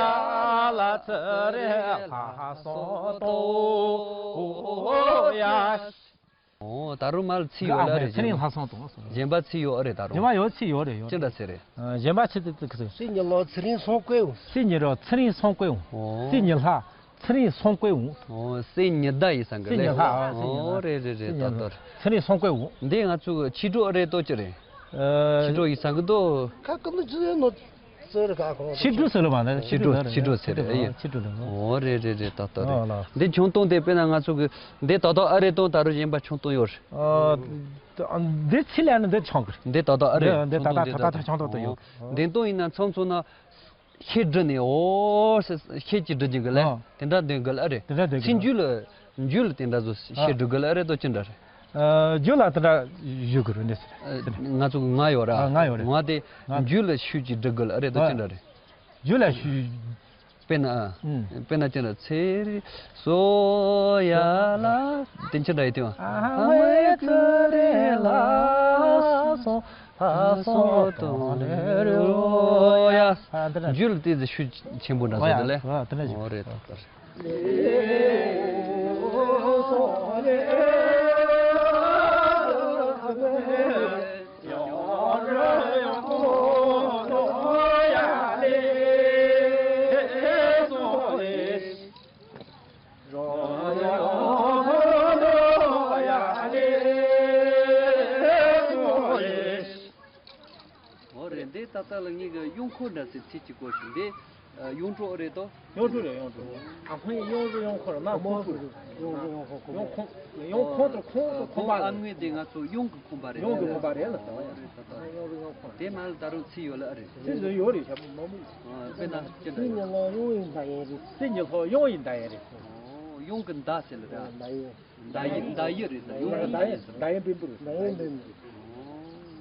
ལ་ཚེ་རིང་ལྷ་སྲུང་གཏོང་ཡ། ཨོ། ད་རུང་མར་ཚིག་ཡོད་ལ་རེད། ཚེ་རིང་ལྷ་སྲུང་གཏོང་། གཞན་པ་ཚིག་ཡོད་ཨ་རེད་ད་རུང་། གཞན་པ་ཡོད། ཚིག་ཡོད་རེད། ཡོད། ཅི་འདྲ་ཟེར་རེད། ཨ། གཞན་པ་ཚིག་དེ་ཚིག་གི་ཚིག་སྲིད་ཉི་ལོ་ཚེ་རིང་སྲུང་བཀོད། སྲིད་ཉི་ལོ་ཚེ་རིང་སྲུང་བཀོད། ཨོ། སྲིད་ཉི་ལྷ། ཚེ་རིང་སང་བཀོད་འོང་། ཨོ་སེ་ཉི་ཟླ་ཡིན་ས་གི་ལེ། སེ་ཉི་ལྷ། ཨོ་སེ་ཉི་ལྷ། ཨོ་རེད་རེད་རེད། ད་ལྟར་ཚེ་རིང་སང་བཀོད་འོང་། འདི་ང་ཚོ་གི་ཆིག་གྲོགས་རེད་དོ་ཅི་རེད། ཨ། ཆིག་གྲོགས་ཡིན་ས་གི་དོ། ཁ་ཀུ་ནུ་ཅི་ནོ་ཟེར་ག་ཁོང་། ཆིག་གྲོགས་ཟེར་ལ་མ་ན། ཆིག་གྲོགས། ཆིག་གྲོགས་ཟེར་རེད། ཨེ་ཡིན། ཆིག་གྲོགས་ལ། ཨོ་རེད་རེད་རེད། ད་ལྟར་རེད། ཨོ་ལ། འདི་ཆུང་སྟོང་དེ་དཔེར་ན་ང་ཚོ་གི་འདི་ད་ལྟ་ཨ་རེད་དོ། ད་རུང་གཞན་པ་ཆུང་སྟོང་ཡོད་རེད། ཨ། འདི་ཚི་ལ་ནི་འདི་ཆང་གི་རེད། འདི་ད་ལྟ་ཨ་རེད། འདི་ད་ལྟ་ད་ལྟ་ཆང་ཏོག་ཏོ་ཡོད། འདི་སྟོང་ཡིན་ན་མཚམས་མཚམས་ན། ཤེལ་བྲིས་ནས་འོ་ཟེར། ཤེལ་གྱིས་བྲི་རྒྱུ་གི་ལེ། ཨ། དེ་འདྲ་འདོན་དགོས་ཨ་རེད། དེ་འདྲ་འདོན་དགོས། ཚིག་མཇུག་ལ། མཇུག་ལ་དེ་འདྲ་བཟོ། ཨ། ཤེལ་བྲི་དགོས་ཨ་རེད་དོ། ཅི་འདྲ་རེད། ཨ། མཇུག་ལ་དེ་འདྲ་བཞུགས་དགོས་རེད་ནས་ཟེར། ཨ། ང་ཚོ་ང་ཡོད་ར། ཨ། ང་ཡོད་རེད། ང་དེ། ང་། མཇུག་ལ་ཤུལ་གྱིས་བྲི་དགོས་ཨ་རེད་དོ། ཨ། ཅི་འདྲ་རེད། མཇུག་ལ་ཤུལ། དཔེར་ན། ཨ། ཨུམ། དཔེར་ན་ཅི་འདྲ། ཚེ་རིང་སོ་ཡ་ལ། དེ་ཅི་འདྲ་ཡིན་དེ། ཨ་མའི་ཚེ་རིང་ལ་སོ། ཕ་སོ་དང་ནེ་རོ་ཡ། ཨ། འདི་ལ། མཇུག་ལ་དེ་ཚོ་ཤུལ་ཆེན་པོ་འདྲ་བཟོ་དེ་ལས། ཨ། དེ་འདྲ་ཞིག། འོ་རེད། ད་ལྟར། འོ་རེད། འདི་ད་ལྟ་ལ་ངེད་ཀྱི་གཡོག་འཁོར་འདྲ་ཟེར་ཚིག་གཅིག་གོ་ཞིག་འདི། ཨ། གཡུང་དྲུང་རེད་དོ། གཡུང་དྲུང་རེད། གཡུང་དྲུང་རེད། ཨ། ཁོང་གཡུང་དྲུང་གཡོག་འཁོར་མ་གཡུང་དྲུང་གཡོག་འཁོར། གཡོག་འཁོར། གཡོག་འཁོར་དང་ཁོང་དང་ཁོང་པ་ལ། ཨ། ཁོང་ཨ་དངོས་དེ་ང་ཚོ་གཡུང་གི་ཁོང་པ་རེད། གཡུང་གི་ཁོང་པ་རེད་ལ། ཨོ་རེད། ད་ལྟ་གཡུང་དྲུང་གཡོག་འཁོར། དེ་མ་ལ་ད་རུང་ཚིག་ཡོད་ལ་ཨ་རེད། ཚིག་ཡོད་རེད། ཞབས་མ་མོ། ཨ། དཔེར་ན་ཅི་འདྲ་ཡོད། ཚེ་རིང་སོ་ཡ་ལ་གཡུང་ཡི་མདའ་ཡན་རེད། ཚེ་རིང་སོ་ཡ་གཡུང་ཡི་མདའ་ཡན་རེད། ཨོ། གཡུང་གི་མདའ་ཟེར་ལ་རེད། མདའ་ཡན། མདའ་ཡི། མདའ་ཡི་རེད། ད་གཡུང་གི་མདའ་ཡི། མདའ་ཡི་བེམ་པོ་རེད། མདའ་ཡི་བེམ་པོ། ཨོ།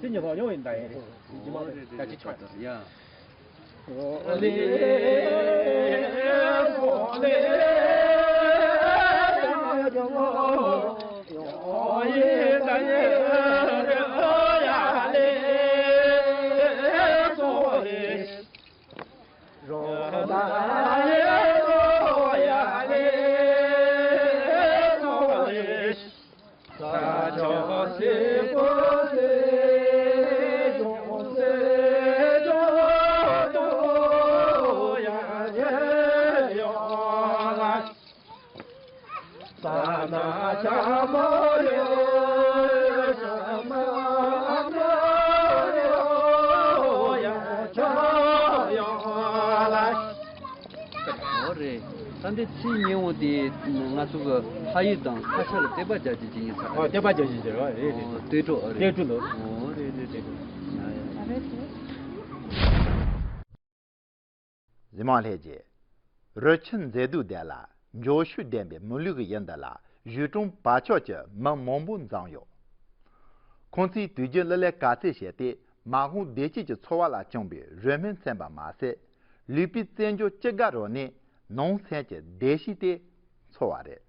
ཚེ་རིང་སོ་ཡ་གཡུང་ཡི་མདའ་ཡན་རེད། ཨོ་རེད་རེད། ད་ཅི་ཆོག་ད་ལྟ་ཡ། འོ་རེད། ད་འདི་ཚིག་ཉེ་བོ་དེ་ང་ཚོ་གི་ཕ་ཡུལ་དང་ཁ་ཆེ་ལ་དད་པ་རྒྱག་བྱེད་ཅིག་ཡིན་ས་རེད། ཨོ། དད་པ་རྒྱག་བྱེད་ཅིག་རེད། རེད་རེད། ཨོ། ལྟོས་གྲོགས། ཨ། རེད། ལྟོས་གྲོགས་ལོ། ཨོ་རེད་རེད་རེད། ཡ་ཡ། གཟིགས་མང་ལྷན་རྒྱས། རོལ་ཆུ་མཛེས་སྡུག་ལྡན་ལ་འབྱོར་ཕྱུག་ལྡན་པའི་མི་ལུས་ཀྱི་ཡུལ་འདི་ལ་གཞིས་གྲོང་བར་ཕྱོགས་ཀྱི་མི་མང་པོ་འཛོམས་ཡོད། ཁོང་ཚོས་དུས་རྒྱུན་གླུ་ལེན་གར་རྩེད་བྱས་ཏེ་མ་འོངས་བདེ་སྐྱིད་ཀྱི་འཚོ་བ་ལ་བཅངས་པའི་རོལ་མོ་འཚེམ་པ་མ་ཟད། ལུས་པོའི་རྩེད་འཇོ་ཅི་དགར་རོལ་ནས་ནང་སེམས་ཀྱི་བདེ་སྐྱིད་དེ་འཚོལ་བ་རེད།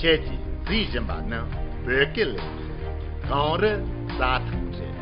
ཁྱེད་ཀྱིས་གཟིགས་བཞིན་པ་ནི་བོད་སྐད་ལས་ཁུངས་གངས་རི་རྩྭ་ཐང་རེད།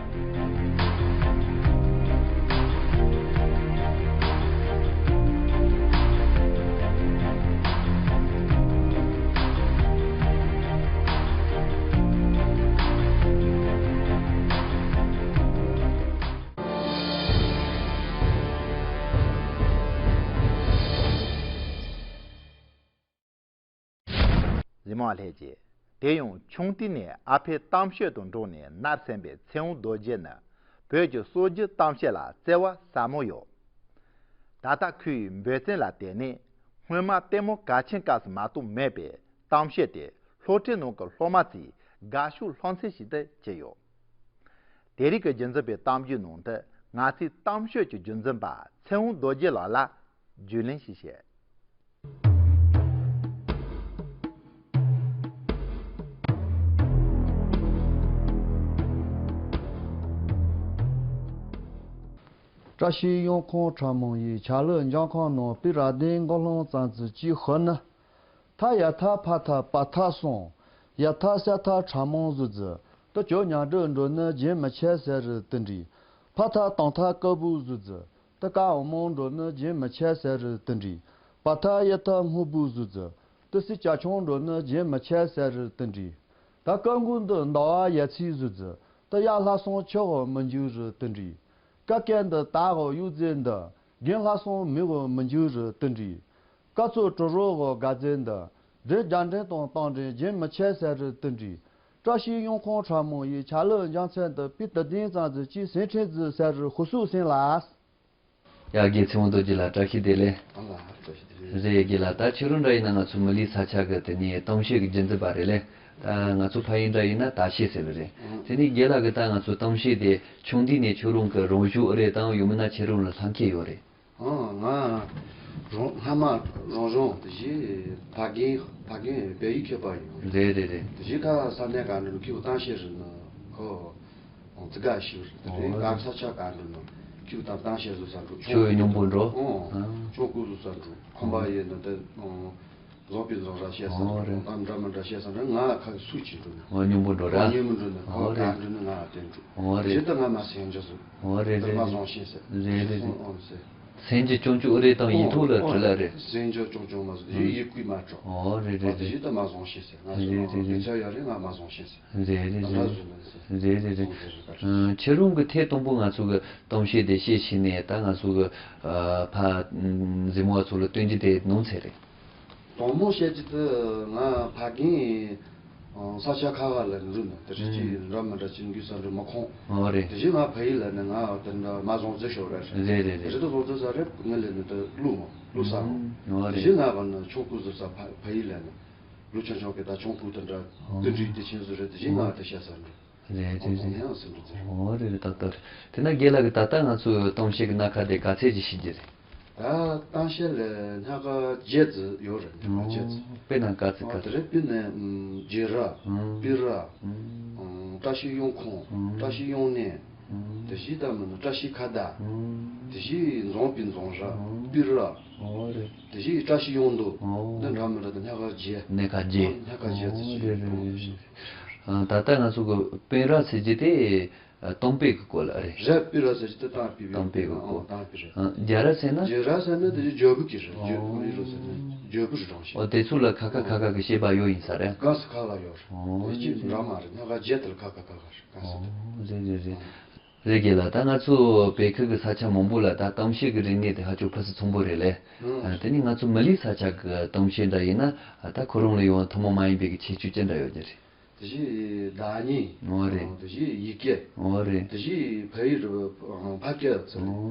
གཟིགས་མོ་བ་ལྷན་རྒྱས། དེ་ཡང་ཆུང་དུས་ནས་ཨ་ཕའི་གཏམ་བཤད་དང་འགྲོགས་ནས་ནར་སོན་པའི་ཚེ་དབང་རྡོ་རྗེ་ནི་བོད་ཀྱི་སྲོལ་རྒྱུན་གཏམ་བཤད་ལ་བརྩེ་བ་ཟབ་མོ་ཡོད། ད་ལྟ་ཁོས་འབད་བརྩོན་ལ་བརྟེན་ནས་སྔོན་མ་ལྟད་མོ་གལ་ཆེན་སྐབས་སུ་མ་གཏོགས་མེད་པའི་གཏམ་བཤད་དེ་སློབ་གྲྭའི་ནང་གི་སློབ་མ་ཚོས་དགའ་ཤོས་སློབ་ཚན་ཞིག་ཏུ་གྱུར་ཡོད། དེ་རིང་གི་རྒྱུན་འཛིན་པའི་གཏམ་རྒྱུད་ནང་དུ་ང་ཚོས་གཏམ་བཤད་ཀྱི་རྒྱུན་འཛིན་པ་ཚེ་དབང་རྡོ་རྗེ་ལགས་ལ་རྒྱུས་ལོན་ཞིག་བྱེད། བཀྲ་ཤིས་གཡང་ཁུང་ཁྲ་མོ་ཡི་ཆ་ལུ་འཇང་ཁང་ནང་པི་ར་དེ་མགོ་ལྷུང་ཙམ་ཙི་ཅི་ཧོ་ན། ཐ་ཡ་ཐ་ཕ་ཐ་པ་ཐ་སོང་། ཡ་ཐ་ས་ཐ་ཁྲ་མོང་བཟོ་རྫི། ཏི་ཅོ་ཉག་འབྲུ་འགྲོ་ནི་རྒྱན་མི་ཆད་ཟེར་རི་ཏི་འདྲི། ཕ་ཐ་དང་ཐ་ཀ་བུ་བཟོ་རྫི། ཏི་ཀ་འོ་མོང་འགྲོ་ནི་རྒྱན་མི་ཆད་ཟེར་རི་ཏི་འདྲི། པ་ཐ་ཡ་ཐ་སྔུ་བུ་བཟོ་རྫི། ཏི་སི་ཅ་ཆུང་འགྲོ་ནི་རྒྱན་མི་ཆད་ཟེར་རི་ཏི་འདྲི། ད་ཀ་མགོ་འདི་ཟླ་བ་ཡ་ཚི་བཟོ་རྫི། ཏི་ཡ་ལྷ་སོང་ཆི་ཧོ་མི་འཇུ་རི་ཏི་འདྲི། ཀ་ཀན་འདི་ད་ཧོ་གཡུ་རྫི་འདི། རྒན་ལྷ་སོང་མི་ཧོ་མི་འཇུ་རི་ཏི་འདྲི། ཀ་ཚོ་གྲུ་རོ་གོ་དགའ་རྫས་འདི། འདྲེ་རྒྱ་འདྲེ་དང་སྟོང་འདྲེ་རྒྱན་མི་ཆད་ཟེར་རི་ཏི་འདྲི། བཀྲ་ཤིས་གཡང་ཁུང་ཁྲ་མོ་ཡི་ཆ་ལུ་འཇང་ཚན་དུ་པི་ཏི་ཏིང་ཙང་ཙི་ཅི་སེང་ཁྲེང་ཙི་ཟེར་རི་ཧུ་སུ་སེང་ལ། ཡ་རྒན་ཚེ་དབང་རྡོ་རྗེ་ལགས་བཀྲ་ཤིས་བདེ་ལེགས། ཨ་ལ་བཀྲ་ཤིས་བདེ་ལེགས། རེད་རྒན་ལགས། ད་ཁྱེད་རང་འདྲ་ཡིན་ན་ང་ཚོ་མི་ལི་ས་ཆ་གི་དེ་ནས་གཏམ་བཤད་ཀྱི་རྒྱུན་འཛིན་པ་རེད་ལེ། ད་ང་ཚོ་ཕ་ཡུལ་འདྲ་ཡིན་ན་ད་ཤེས་ཟེར་བ་རེད། ཨང་། དེ་ནས་རྒན་ལགས་ཀྱིས་ད་ང་ཚོ་གཏམ་བཤད་དེ་ཆུང་དུས་ནས་ཁྱོད་རང་གི་རང་ཤུགས་ཨེ་རེད་དང་ཡང་མིན་ན་ཁྱེད་རང་ལ་ལྷན་སྐྱེས་ཡོད་རེད། ཨང་། ང་རང་སྔ་མ་རང་རང་དེ་བཞིན་ཕ་རྒན་ཕ་རྒན་བལ་ཡུལ་ཁྱད་པར་ཡོད་རེད། རེད་རེད་རེད། དེ་བཞིན་ཁ་ས་གནས་ག་འགྲོ་ནས་ཁྱེའུ་གཏམ་བཤད་རེད་ན་ཁོ་ཨང་ཙི་ག་ཞིག་རེད། དེ་རིང་ཨོ་ག་ས་ཆ་ག་འགྲོ་ན་ཁྱེའུ་གཏམ་གཏམ་བཤད་བཟོ་ས་འགྲོ་ཁྱོད་ཡི་སྙིང་པོ་འགྲོ། ཨང་། ཨང་། ཁྱོད་སྐུ་བཟོ་ས་འགྲོ་ཁོམ་པ་ཡོད་ན་དེ་ཨང་། བཟང་པོའི་བཟང་ར་བཤད་ས་འགྲོ། ཨོ་རེད། གཏམ་འདྲ་མི་འདྲ་བཤད་ས་འགྲོ་ང་ཁ་སུ་ཅིག་འགྲོ་ན། ཨོ་སྙིང་པོ་འགྲོ་ར། ཨང་། སྙིང་པོ་འགྲོ་ན་ཁོ་ཨོ་རེད། ག་འགྲོ་ན་ང་དེ་འགྲོ། ཨོ་རེད། དེ་ད་ང་མ་སེང་རྒྱུ་བཟོ། ཨོ་རེད་རེད། མ་བཟང་ཤེས་ཟེར། རེད་རེད་རེད། ཨོ་ཟེར། སེང་གེ་ཅུང་ཅུང་ཨུ་རེ་དང་ཡིད་ཐོག་ལ་ཨོ་དྲི་ལ་རེད། སེང་གེ་ཅུང་ཅུང་མ་ཟེར་ཡིད་ཡིད་ཀུས་མ་གྲོགས། ཨོ་རེད་རེད་རེད། ཡིད་ད་མ་བཟང་ཤེས་ཟེར། ང་རེད་རེད་རེད། ཡིད་ཆ་ཡ་རེད་ང་མ་བཟང་ཤེས་ཟེར། རེད་རེད་ད་རེད། ཟེར་ཟེར་ཟེར། ཁྱེད་རང་གི་ཐད་དང་པོ་ང་ཚོ་གི་གཏམ་བཤད་དེ་བཤད་ཕྱིན་ནས་ད་ང་ཚོ་གི་ཕ་གཟིགས་མོ་བ་ཚོ་ལ་སྟོན་རྒྱུ་དེ་ནམ་ཚེ་རེད། དང་མོ་བཤད་རྒྱུ་དེ་ང་ཕ་རྒན་ས་ཆ་ཁ་བ་ལ་འགྲོ་ན་དེ་རིགས་ཀྱི་འདྲ་མི་འདྲ་ཅིག་འགྱུར་ས་འགྲོ་མི་ཁོང་། ཨོ་རེད། དེ་བཞིན་ང་ཕ་ཡུལ་ལ་ནི་ང་དེ་འདྲ་མ་བཟང་རྫི་ཤོར་བ་རེད། རེད་རེད་རེད། རེད་དེ་བཟང་རྫི་ས་རེད་ངི་ལས་ནི་དེ་ལུ་མ་ལུ་ས་མ། ཨོ་རེད། དེ་བཞིན་ང་བ་ནི་ཆུང་ཀུ་ཟི་ས་ཕ་ཕ་ཡུལ་ལ་ནི་ལུ་ཆུང་ཆུང་གི་ད་ཆུང་ཀུ་དེ་འདྲ་དེ་འདྲའི་དེ་ཆེན་ཟི་རེད། དེ་བཞིན་ང་དེ་བཤད་ས་འགྲོ། རེད་རེད་རེད། ཨོ་རེད་རེད། ཏག་ཏག་རེད། དེ་ན་རྒན་ལགས་ཀྱིས་ད་ལྟ་ང་ཚོའི་གཏམ་བཤད་ཀྱི་སྣ་ཁ་དེ་ག་ཚད་ཅིག་ཤེས་ཀྱི་རེད། ད་གཏམ་བཤད་ལ་སྣ་ཁ་བརྒྱད་ཙམ་ཡོད་རེད། སྣ་ཁ་བརྒྱད་ཙམ། དཔེར་ན་ག་ཚོད་ག་ཚོད། དེ་རེད། དཔེར་ན་རྒྱལ་རབས། པི་རབས། བཀྲ་ཤིས་གཡང་ཁུང་། བཀྲ་ཤིས་གཡང་གནས། དེ་བཞིན་ད་མིན་ན་བཀྲ་ཤིས་ཁ་བརྡ། དེ་བཞིན་འཛོམས་པའི་འཛོམས་རབས། པི་རབས། ཨོ་རེད། དེ་བཞིན་བཀྲ་ཤིས་གཡང་མདོ། ཨོ། འདི་འདྲ་མི་འདྲ་དང་སྣ་ཁ་བརྒྱད། སྣ་ཁ་བརྒྱད། སྣ་ཁ་བརྒྱད་ཙམ་ཞིག་ཡོད་རེད། ཨ། ད་ལྟ་ང་ཚོ་གི་དཔོན་རབས་ཟེར་རྒྱུ་དེ་ཨ། གཏམ་དཔེ་གི་སྐོར་ལ་རེད། རབ་དཔོན་རབས་ཟེར་རྒྱུ་དེ་གཏམ་དཔེ། གཏམ་དཔེ་གི་སྐོར། ཨ། གཏམ་དཔེ་རེད། ཨ། རྒྱལ་རབས་ཟེར་ན། རྒྱལ་རབས་ཟེར་ན་དེ་བརྗོད་པའི་གི་རེད། བརྗོད་པའི་རེད་ཟེར་ན་བརྗོད་པའི་རེད་རང་བཞིན། ཨོ། དེ་ཚོ་ལ་ཁ་ཁ་ཁ་ཁ་གི་བཤད་པ་ཡོད་ཡིན་ས་རེད། གང་སུ་ཁ་ལ་ཡོད་རེད། ཨོ། དེ་ཅི་འདྲ་མ་རེད། སྣ་ཁ་བརྒྱད་དེ་ལ་ཁ་ཁ་ཁ་ཁ་རེད། གང་སུ་དེ། ཨོ། རེད་རེད་རེད། རེད་རྒན་ལགས། ད་ང་ཚོ་བོད་ཁུལ་གྱི་ས་ཆ་མང་པོ་ལ་ད་གཏམ་བཤད་ཀྱི་རིག་གནས་དེ་ཧ་ཅང་ཕུན་སུམ་ཚོགས་པོ་རེད་ལེ། ཨ། དེ་ནས་ང་ཚོ་མི་ལིའི་ས་ཆ་གི་གཏམ་བཤད་འདྲ་ཡིན་ན་ད་ཁོ་རང་ལ་ཡང་ཐུན་མོང་མ་ཡིན་པའི་གི་ཁྱད་ཆོས་ཅི་འདྲ་ཡོད་ཀྱི་རེད། དེ་བཞིན་བརྡ་རྙིང་། ཨོ་རེད། དེ་བཞིན་ཡི་གེ། ཨོ་རེད། དེ་བཞིན་བལ་ཡུལ་ཕ་སྐད་ཚུལ་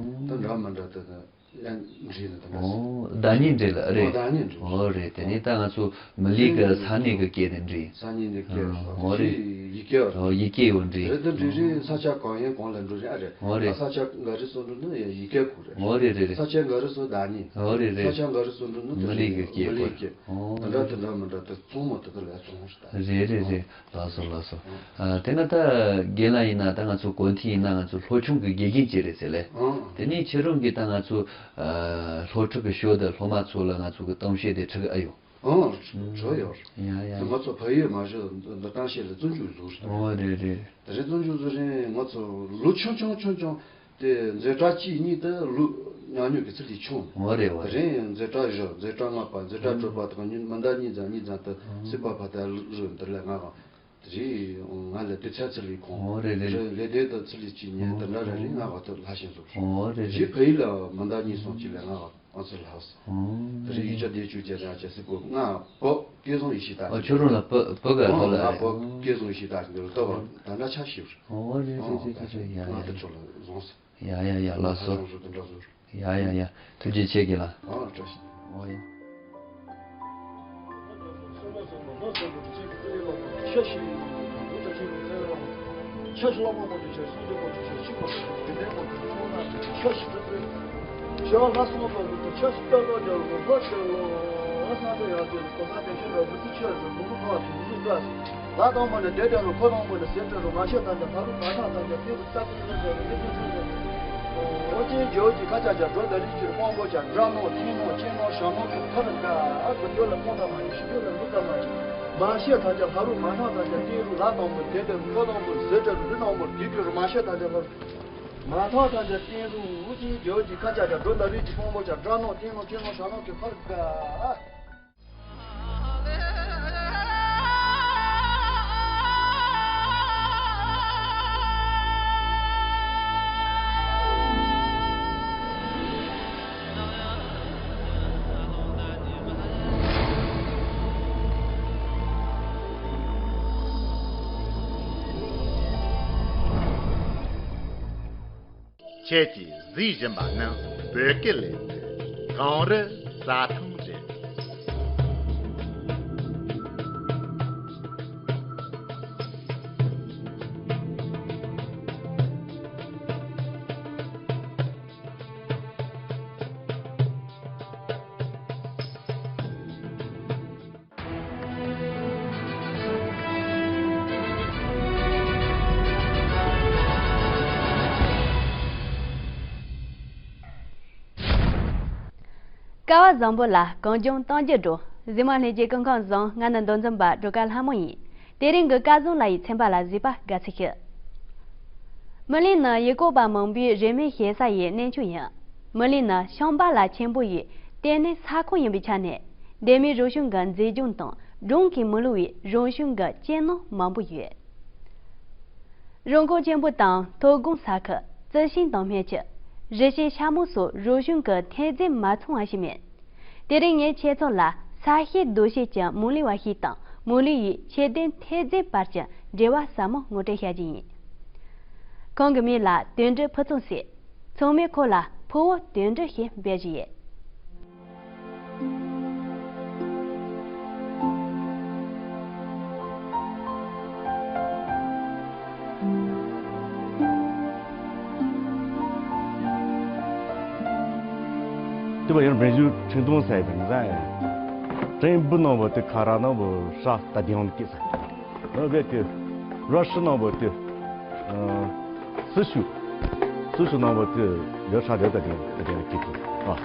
ད་འདྲ་མི་འདྲ་དེ་ད། ཡང་འདྲེས་ནི་དང་འདྲ། ཨོ། བརྡ་རྙིང་འདྲེས་ལ་རེད། ཨོ། བརྡ་རྙིང་འདྲེས། ཨོ་རེད། དེ་ནས་ད་ང་ཚོ་མི་ལིའི་གི་ས་གནས་ཀྱི་སྐད་དེ་འདྲེས། ས་གནས་ནས་སྐད། ཨོ་རེད། ཡི་གེ། ཨོ། ཡི་གེ་ཡང་འདྲེས། རེད་དེ་འདྲེས་རེད། ས་ཆ་གང་ཡིན་གང་ལ་འགྲོ་རེད། ཨ་རེད། ཨོ་རེད། ས་ཆ་འགའ་རེ་སོ་འགྲོ་ན་ཡི་གེ་གོ་རེད། ཨོ་རེད་རེད་རེད། ས་ཆ་འགའ་རེ་སོ་བརྡ་རྙིང་། ཨོ་རེད་རེད། ས་ཆ་འགའ་རེ་སོ་འགྲོ་ན་མི་ལིའི་གི་སྐད་གོ། མི་ལིའི་སྐད། ཨོ། དེ་འདྲ་དེ་འདྲ་མི་འདྲ་དེ་ཚང་མ་དེ་དེ་ལ་ཚང་རེད། རེད་རེད་རེད། ལགས་སོ་ལགས་སོ། ཨ། དེ་ན་ད་རྒན་ལགས་ཡིན་ན་ད་ང་ཚོ་གོ་ཐོས་ཡིན་ན་ང་ཚོ་སློབ་ཆུང་གི་དགེ་རྒན་ཅིག་རེད་ཟེར་ལེ། ཨང་། དེ་ནས་ཁྱེད་རང་གིས་ད་ང་ཚོ་ཨ། སློབ་ཕྲུག་གི་ཞོར་དུ་སློབ་མ་ཚོ་ལ་ང་ཚོ་གི་གཏམ་བཤད་དེ་ཁྲིད་ཨེ་ཡོང་། ཨང་། བྲོས་ཡོད། ཡ་ཡ། ང་ཚོ་ཕ་ཡུལ་མ་བཞུགས་འདི་གཏམ་བཤད་ལ་བཙོན་འཇུག་བཟོ་རེད། ཨོ་རེད་རེད། དེ་རིང་བཙོན་འཇུག་བཟོ་རིང་ང་ཚོ་ལོ་ཆུང་ཆུང་ཆུང་ཆུང་དེ་མཛད་གྲྭ་གཅིག་གཉིས་དེ་ལོ་ཉག་ཉོག་གི་ཚུལ་དེ་བྱུང་། ཨོ་རེད་ཨོ་དེ་རེད། རིང་མཛད་གྲྭ་བཞི་མཛད་གྲྭ་ལྔ་པ་མཛད་གྲྭ་དྲུག་པ་དང་ཉིན་མི་འདའ་གཉིས་ཙམ་གཉིས་ཙམ་དུ་སྲིད་པ་ཕ་དར་རུ་འདིར་ལས་ང་གང་དེ་རིང་ང་ལ་དེ་ཚད་ཚུལ་ལས་ཁོང་ཨོ་རེད་རེད། ལས་ལས་དེ་དང་ཚུལ་ལས་གཅིག་ཉིན་དེ་འདྲ་རེ་རེ་ང་བ་དུ་ལྷ་ཞིང་བཟོ་ཨོ་རེད་རེད། ཕ་ཡུལ་ལ་མི་འདའ་གཉིས་སོང་གཅིག་ལས་ང་བ། ཨ་ཙི་ལགས། ཨོ། དེ་རིང་ཡིག་ཆ་བདེ་བཅུ་བརྒྱད་ཅང་བྱས་སྲིད་པོ་ང་བོད་སྐལ་བཟང་ཡེ་ཤེས་ད། ཨོ་ཁྱོད་རང་ལ་བོད་བོད་ག་ཨོ་ལ་ང་རེད། བོད་སྐལ་བཟང་ཡེ་ཤེས་ད་ཞིག་འདུག་ལྟ་བ་ད་འདྲ་ཆ་ཞིབ། ཨོ་རེད་རེད་རེད་རེད་རེད། ཡ་ང་ཡ་དེ་ཚོ་ལ་བཟུང་སོང་། ཡ་ཡ་ཡ་ལགས་སོ། ང་ཚོ་དེ་འདྲ་བཟོ། ཡ་ཡ་ཡ་ཐུགས་རྗེ་ཆེ་གི་ལ། ཨོ་བཀྲ་ཤིས། ཨོ་ཡ། ཤ་ཤི། ཤ་ཤི་ལ་མོ་མོ་ཅི་ཆེ་སུ་ལི་མོ་ཅི་ཆེ་ཤི་མོ་ཅི་ཆེ་ལི་ལེ་མོ་ཅི་ཆེ་ཤ་ཤི་ཏུ་ཏུ། ཤ་ལ་སོང་པ་ལུ་ཏུ་ཤ་ཤི་ཏ་ལོ་ཇ་ལོ་ཧོ་ཏེ་ལོ། ཨ་སང་ཏེ་ཡ་ཏེ་ལུ་ཏུ་ས་ཏེ་ཤི་ལ་བུ་ཏི་ཆེ་ལུ་ལུ་ལུ་ཏོ་ཨ་ཏུ་ལུ་ཏོ་ཨ། ལ་དང་པོ་ནས་བདེ་དོན་ལ་ཁོ་དང་པོ་ནས་ཟེར་ཏེ་རུ་མ་ཤེས་དང་ཀྱང་ཕ་རུ་མ་ཤང་དང་ཀྱང་ཏེ་རུ་ས་ཏེ་ལུ་ཏེ་ལུ་ཏེ་ཏེ་ཏེ། ཨོ་ཅེ་ཇོ་ཅེ་ཁ་ཅག་ཅག་འགྲོ་ད་རིགས་ཀྱི་དཔང་པོ་ཅག་དགྲ་ནོ་ཐིང་ནོ་ཅེ་ནོ་ཞང་ནོ་ཀྱི་ཐར་དགའ་ཨ་ཀུ་ཇོ་ལ་ཁོང་ད་མ་ཡིན་ཤི་ཇོ་ལ་ལུ་ད་མ་ཡིན། མ་ཤེས་ཐ་ཅག་ལྷ་རུ་མ་ཤང་ཐ་ཅག་ཏེ་རུ་ལ་དང་པོ་དེ་དེ་རུ་ཁོ་དང་པོ་ཟེར་ཏེ་རུ་རི་དང་པོ་དེ་ཀྱི་རུ་མ་ཤེས་ཐ་ཅག་ལྷ་རུ་མ་ཐ་ཐ་ཅག་ཏེ་རུ་ཨུ་ཅེ་ཇོ་ཅེ་ཁ་ཅག་ཅག་འགྲོ་ད་རིགས་ཀྱི་དཔང་པོ་ཅག་དགྲ་ནོ་ཐིང་ནོ་ཅེ་ནོ་ཞང་ནོ་ཀྱི་ཐར་དགའ། ཁྱེད་ཀྱིས་གཟིགས་བཞིན་པ་ནི་བོད་སྐད་ལས་ཚན་གངས་རི་རྩྭ་ཐང་རེད། སྐལ་བ་བཟང་པོ་ལ་གངས་ལྗོངས་གཏམ་རྒྱུད་འགྲོ། གཟིགས་མོ་ལྷན་རྒྱས་སྐུ་ཁམས་བཟང་། ང་ནི་མདོ་འཛིན་པ་སྒྲོལ་དཀར་ལྷ་མོ་ཡིན། དེ་རིང་གི་སྐལ་བཟང་ལགས་ཡི་ཚན་པ་ལ་གཟིགས་པ་དགའ་ཚིག་ཞུ། མུ་ལི་ནི་ཡུལ་སྐོར་བ་མང་པོས་རེ་སྨོན་བྱེད་ས་ཡི་གནས་མཆོག་ཡིན། མུ་ལི་ནི་ཤམ་བྷ་ལ་ཆེན་པོ་ཡི་ལྟེ་གནས་ས་ཁོངས་ཡིན་པའི་ཆ་ནས། འདན་མའི་རིག་གཞུང་གི་མཛེས་ལྗོངས་དང་སྒྲུང་གིས་མི་ལོ་བའི་རིག་གཞུང་གི་སྐྱེས་ནོར་མང་པོ་ཡོད། རོང་ཁོག་ཆེན་པོ་དང་མཐོ་སྒང་ས་ཁུལ། རྩི་ཤིང་དང་སྨན་ཆུ། རི་ཆེན་ཤ་མོ་སོགས་རིག་གཞུང་གི་ཐོན་རྫས་མ་ཚང་བ་ཞིག་མེད། དེ་རིང་ངས་ཁྱེད་ཚོ་ལ་ས་གཤིས་རྡོ་ཤལ་གྱི་མུ་ལི་བ་ཞིག་དང་མུ་ལི་ཡི་ཁྱད་ལྡན་ཐོན་རྫས་བར་གྱི་འབྲེལ་བ་ཟབ་མོ་ངོ་སྤྲོད་བྱ་རྒྱུ་ཡིན། ཁོང་གི་མིང་ལ་དོན་གྲུབ་ཕུན་ཚོགས་ཟེར། ཚང་མས་ཁོ་ལ་ཕུ་བོ་དོན་གྲུབ་ཞེས་འབོད་བཞིན་ཡོད། དེ་བ་ཡང་འབྲིང་ཞུ་ཁྲིན་ཏུང་ཟེར་ཡི་ཟེར། ཀྲེང་བུ་ནང་བ་དེ་ཁ་ར་ནང་བ་ཧྲ་ད་དེ་ཡང་ཀི་ཟེར། ཨ་བེ་དེ་ར་ཧྲི་ནང་བ་དེ། སི་ཤུ། སི་ཤུ་ནང་བ་དེ་ཡོ་ཧྲ་རེ་ད་དེ་ད་དེ་ཀི་ཀི། ཨ་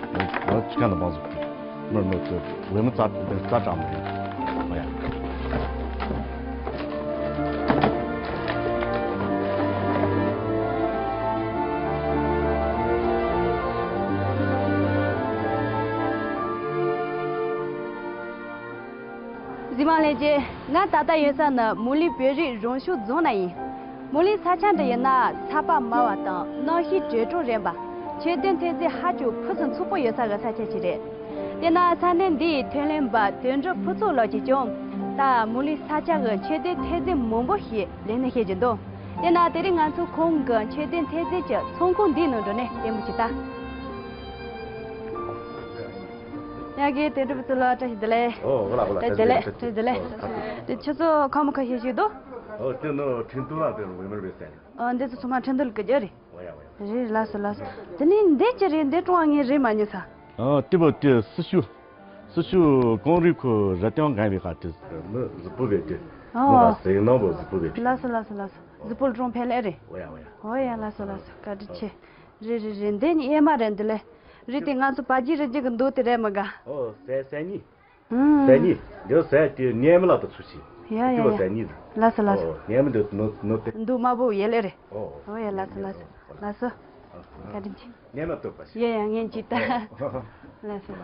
ང་ཆི་ཁ་ན་མང་ཟུག་ཀི། མར་མོ་ཚོ་ཝེ་མོ་རྩ་རྩ་གྲངས་མ་ཡ། གཟིགས་མོ་ལྷན་རྒྱས། ང་ད་ལྟ་ཡོད་ས་ནི་མུ་ལི་བོད་རིགས་རང་སྐྱོང་རྫོང་ན་ཡིན། མུ་ལི་ས་ཆ་འདི་ཡིན་ན་ས་པ་དམའ་བ་དང་གནམ་གཤིས་དྲོད་དྲགས་རན་པ། ཁྱད་ལྡན་ཐོན་རྫས་ཧ་ཅང་ཕུན་སུམ་ཚོགས་པོ་ཡོད་ས་གི་ས་ཆ་ཞིག་རེད། དེས་ན་ས་གནས་འདིའི་ཐོན་ལས་པ་དོན་གྲུབ་ཕུན་ཚོགས་ལགས་ཀྱིས་ཀྱང་ད་མུ་ལི་ས་ཆ་གི་ཁྱད་ལྡན་ཐོན་རྫས་མང་པོ་ཞིག་ལས་སྣོན་བྱེད་ཀྱི་འདུག་དེས་ན་དེ་རིང་ང་ཚོ་ཁོང་གི་ཁྱད་ལྡན་ཐོན་རྫས་ཀྱི་ཚོང་ཁང་འདིའི་ནང་འགྲོ་ནས་ལྟད་མོ་བྱེད་ད། ཡ་གི་དོན་གྲུབ་ཕུན་ཚོགས་ལགས་བཀྲ་ཤིས་བདེ་ལེགས། ཨོ་ཨོ་ལ་ཨོ་ལ་བཀྲ་ཤིས་བདེ་ལེགས། བཀྲ་ཤིས་བདེ་ལེགས། ཨོ་ཁ་ཐུག་དེ་ཁྱོད་ཚོ་ཁ་མོ་ཁ་ཤས་ཤིག་འདུག་ཨོ་དེ་ནི་ཁྲིན་ཏུ་ལ་དེ་ནི་ཝེ་མར་བེ་སན། ཨོ་འདི་ཚོ་ཚང་མ་ཁྲིན་ཏུ་ལ་གི་རྒྱུ་རེད། ཨོ་ཡ་ཨོ་ཡ། རེད་ལགས་སོ་ལགས་སོ། དེ་ནི་འདི་ཅི་རེད། འདི་ཀྲུང་ཨ་ངས་རེད་མ་ཉོས་ས། ཨོ་དེ་བོ་དེ་སི་ཤུ། སི་ཤུ་གངས་རི་ཁོ་རི་སྟེང་གང་བའི་ཁ་དེ། མི་གཟུགས་པོ་བས་དེ། ཨོ། མི་ལ་ཟེག་ནང་བོ་གཟུགས་པོ་བས་དེ། ལགས་སོ་ལགས་སོ་ལགས་སོ། གཟུགས་པོ་ལ་ཀྲུང་ཕན་ལེ་རེད། ཨོ་ཡ་ཨོ་ཡ། ཨོ་ཡ་ལགས་སོ་ལགས་སོ། བཀའ་དྲིན་ཆེ། རེད་རེད་རེད། འདི་ནི་ཨེ་མ་རེད་འདི་ལས། རེད་དེ་ང་ཚོ་བ་རྒྱུད་རི་རྒྱུད་གི་མདོ་དེ་རེད་མི་དགའ། ཨོ་ཟས་ཟས་ནི། ཟས་ཉི་འདི་ཟས་དེ་ཉལ་མི་ལ་དུ་ཚུལ་ཞིག་ཡ་ཡ་དེ་བ་ཡ། ཟས་ཉི་ལ། ལགས་སོ་ལགས་སོ། ཉལ་མི་འདི་ནོ་ནོ་དེ། འདུག་དམར་པོ་ཡེ་ལེ་རེད། ཨོ་ཡ་ལགས་སོ་ལགས་སོ། ལགས་སོ། བཀའ་དྲིན་ཆེ། ཉལ་མ་ཐུབ་པ་ཞིག་ཡ་ཡ་ངན་ཅི་ལྟ། ལགས་སོ།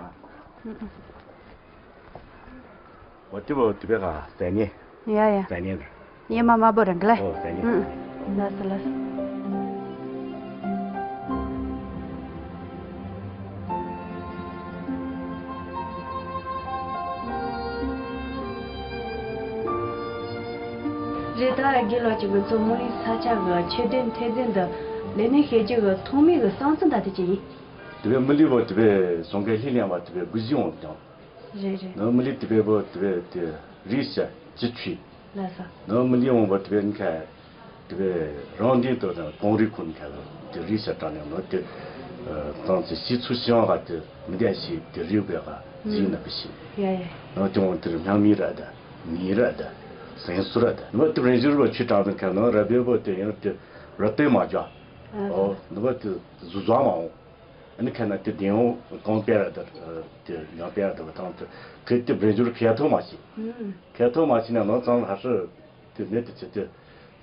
འོ་དེ་བ་དེ་བས་ག་ཟས་ཉི། ཡ་ཡ། ཟས་ཉི་རེད། ཉི་མ་དམར་པོ་རང་གི་ལ། ཨོ་ཟས་ཉི། ལགས་སོ་ལགས་སོ། རེད་ད་དགེ་ལགས་ཀྱིས་ང་ཚོ་མི་ལི་ས་ཆ་གི་ཆོས་དོན་ཐེ་ཚན་འདི་ལས་སྣེ་ཞེ་གཅིག་གི་ཐོག་མའི་གི་བསམ་ཚུལ་འདྲ་དེ་ཅི་ཡིན། དེ་བས་མི་ལི་བོ་དེ་བས་སོང་གི་ལྷི་ལེན་བ་དེ་བས་དགུ་བཞི་འོང་ཀྱང་། རེད་རེད། ནང་མི་ལི་དེ་བས་བོ་དེ་བས་དེ་རིགས་ཤ་ཅི་ཆུས། ལགས་སོ། ནང་མི་ལི་འོང་བ་དེ་བས་ཁ། དེ་བས་རང་དེ་དོ་དང་གོང་རིག་ཁུལ་ཁ་ལ་དེ་རིགས་ཤ་དྲག་ནས་ནོ་དེ། གཙང་ཚེ་ཤི་ཚུ་ཤི་བ་དེ་མི་བདེ་ཤི་དེ་རིགས་བས་ག་འཛིན་ན་བི་ཤི། ཡ་ཡ། ནོ་དེ་འོང་དེར་སྙམ་མི་ར་ད་མི་ར་ད་སེང་སུ་ར་ད་ནོ་དེ་རེན་ཇུར་བ་ཆུ་དྲག་ནས་ཁ་ནོ་ར་བས་བོ་དེ་ཡང་དེ་ར་སྟོན་མ་བྱ། ཨོ་ནོ་བ་དེ་ཟུ་ཟ་མ་འོང་། ཨ་ནི་ཁ་ན་དེ་དེ་འོང་གང་སྤེལ་ར་དེ་དེ་ཡང་སྤེལ་ར་དེ་བ་དང་དེ་ཁེ་དེ་བེད་སྤྱོད་ཁེ་ཐོག་མ་བྱེད། ཁེ་ཐོག་མ་བྱེད་ན་ནོ་ཙང་ཧ་ཧྲི་དེ་ནད་དེ་ཆེ་དེ་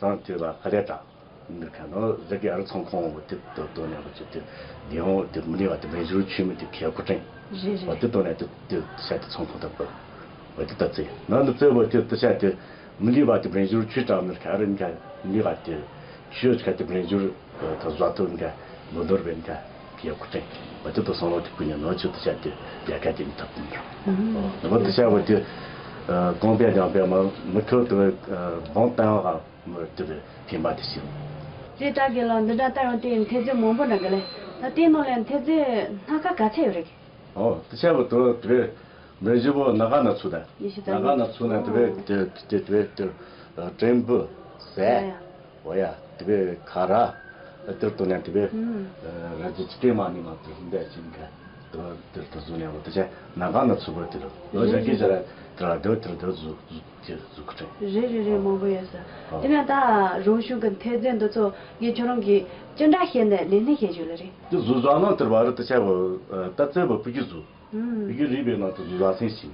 ཙང་དེ་ལ་ཁ་ལས་དྲག་འདིར་ཁ་ནོ་ཟེར་གི་ཨ་རི་ཚོང་ཁང་བ་དེ་དོ་དོ་ནས་བ་ཆེ་དེ་དེ་འོང་དེ་མི་ལེ་བ་དེ་བེད་སྤྱོད་ཆུ་མི་དེ་ཁེ་ཁོ་ཀྲེང་རེད་བ་རེད། དེ་དོ་ནས་དེ་དེ་ཤ་དེ་ཚོང་ཁང་དེ་བ་དེ་ད་ཙེ་ནོ་ནི་ཙེ་བ་དེ་དེ་ཤ་དེ། མི་ལི་བ་དེ་བེད་སྤྱོད་ཆུ་དྲག་མི་ཁ་རེ་འགའ་མི་ལི་བ་དེ་ཆུ་ཁ་དེ་བེད་སྤྱོད་ད་བཟའ་ཐུབ་འགའ་ལོ་དོར་བས་འགའ་ཡག་པོ་དྲན་བ་དེ་དོ་སང་ལོ་དེ་ཀུན་ནས་ནོར་ཆུ་དེ་ཆ་དེ་ཡ་ཁ་དེ་མི་ཐབ་དུ་འགྲོ། ནོར་དེ་ཆ་བ་དེ་གོང་པས་ཀྱང་པས་མ་མི་ཁྲོ་དེ་བོང་བཏང་བ་མི་དེ་བས་ཕན་པ་དེ་ཤི། རེད་ད་གི་ལ་འདི་འདྲ་ལྟ་རུང་དེ་མཐེ་ཚོན་མང་པོ་འདྲ་གི་ལས་ད་དེ་ནང་ལས་མཐེ་ཚོན་སྣ་ཁ་ག་ཚད་ཡོད་རེད། ཨོ་དེ་ཆ་བ་དོ་དེ་བས་མི་བཞི་པོ་ནག་ན་ཚུ་ད། ཉི་ཤུ་རྩ་ནག་ན་ཚུ་ན་དེ་བས་དེ་དེ་དེ་བས་དེ་ཀྲེན་བུ་ཟས། ཡ་ཡ། འོ་ཡ་དེ་བས་ཁ་ར། དེར་དོ་ནས་དེ་བས་ཡ་ཡ། ར་ཅི་ཅི་ཏེ་མ་ནི་མ་དེ་འདས་ཅིང་ག་དེ་དེར་དེ་བཟོ་ནས་འོ་དེ་ཆ་ནག་ན་ཚུ་བ་དེ་ལོ་ལོ་རེད་རྒྱ་སྐད་རེད། ཆ་ར་དེ་དེར་དེ་བཟོ་བཟོ་དེ་བཟོ་ཁུ་ཁྲེ། རེད་རེད་རེད། མང་པོ་ཡོད་ས། ཨོ་དེ་ན་ད་རང་གཞུང་གི་མཐེ་ཚོན་འདི་ཚོ་ངས་ཁྱོད་རང་གིས་ཅི་འདྲ་བཤད་ནས་ལས་སྣེ་བཤད་རྒྱུ་ལ་རེད། དེ་བཟོ་བཟོ་ནང་དེར་བ་ར་དེ་ཆ་བ་ད་བཙལ་བ་ཕུ་གི་བཟོ། ཕ་གི་རིག་པའི་ནང་དུ་བཟོ་ཟ་སེང་ཞིང་།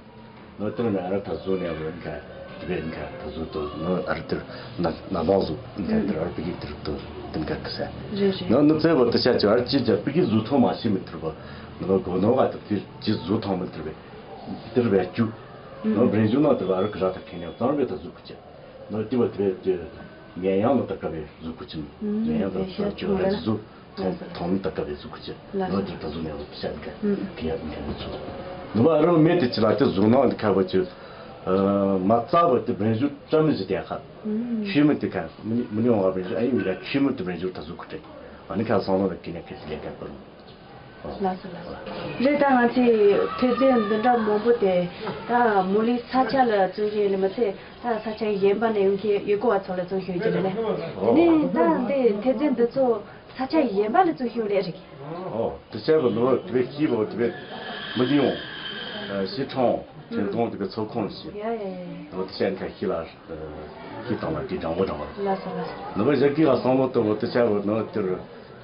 ནོ་དེར་ནི་ཨ་ར་ད་བཟོ་ནས་བོ་འགའ་དེ་བས་འགའ་ད་བཟོ་དོ་ནོ་ཨ་ར་དེར་ན་ན་བང་བཟོ་འགའ་དེར་ཨ་ར་ཕ་གི་དེར་དོ་དེ་འགའ་གི་ས། རེད་རེད། ནོ་ནི་བཙལ་བ་དེ་ཤ་ཅི་ཨ་ར་ཅི་ཅི་ཕ་གི་བཟོ་ཐོང་མ་ཤི་མི་དེར་བོ་ནོ་གོ་ནོ་བ་དེ་དེ་ཅི་བཟོ་ཐོང་མི་དེར་བས་དེར་བས་ཅུ། ནོ་བྲན་གཞུང་ནང་དེར་བ་ཨ་ར་གི་ར་ད་ཁེ་ནས་གཙང་བས་ད་བཟོ་གི་ཅི། ནོ་དེ་བ་དེ་བས་དེ་ངན་ཡང་ནོ་ད་ཀ་བས་བཟོ་གི་ཅི་མི་ངན་ཡང་ད་ཟ་ཅི་ཨ་ར་ཅི་བཟོ། ཐོང་ཐོང་ད་ཀ་བའི་གཟུགས་ཀྱི་ལོ་དེ་ད་གཟུགས་ནས་ལོ་ཤ་འགའ་གི་ཡ་འགའ་མི་ཚུགས། ནུ་བ་རོ་མེད་དེ་ཅི་ལ་དེ་གཟུགས་ནང་ནི་ཁ་བ་ཅི། མ་རྩ་བ་དེ་བེན་ཞུ་བཀྲ་མི་ཞིག་དེ་ཁ། ཆུས་མི་དེ་ཁ་མི་མི་ནི་འོང་བ་བེན་ཞུ་ཨ་ཡིན་མི་ལ་ཆུས་མི་དེ་བེན་ཞུ་ད་གཟུགས་ཀྱི་དྲན། ཨ་ནི་ཁ་སང་ལོ་ལ་ཀི་ནས་ཁེ་ཅི་ལས་ཀ་པར། ལགས་སོ་ལགས་སོ། རེད་ད་ང་ཚོས་ཐོས་རྩལ་འདི་འདྲ་མང་པོ་དེ་ད་མུ་ལི་ས་ཆ་ལ་བཙུན་ཞིག་ཡིན་ལ་མ་ཚད། ད་ས་ཆ་གཞན་པ་ནས་ཡོང་མཁན་ཡུལ་སྐོར་བ་ཚོ་ལ་བཙུན་ཞུ་རྒྱུ་རེད་ལ། དེ་ནས་ད་འདི་ཐེ་ཚོམ་འདི་ཚོ་ས་ཆ་གཞན་པ་ལ་བཙུན་ཞུ་ལས་རིགས། ཨོ་དེ་བྱས་པ་ནོར་དེ་བས་སྐྱིད་པོ་དེ་བས་མི་འདི་ཡོང་། ཞི་ཁྲོང་ཁྲིན་ཏོང་དེ་བས་ཚོ་ཁོངས་ལ་ཞི། ཡ་ཡ་ཡ་ཡ། ནོར་དེ་བྱས་ཁ་ཤི་ལ་ཞི་དང་ལ་དེ་འགྲང་བོ་འགྲང་བོ། ལ་ས་ལ་ས། ནོར་བ་ཞག་གི་ལ་སང་ལོ་དེ་བོ་དེ་བྱས་པ་ནོར་དེར་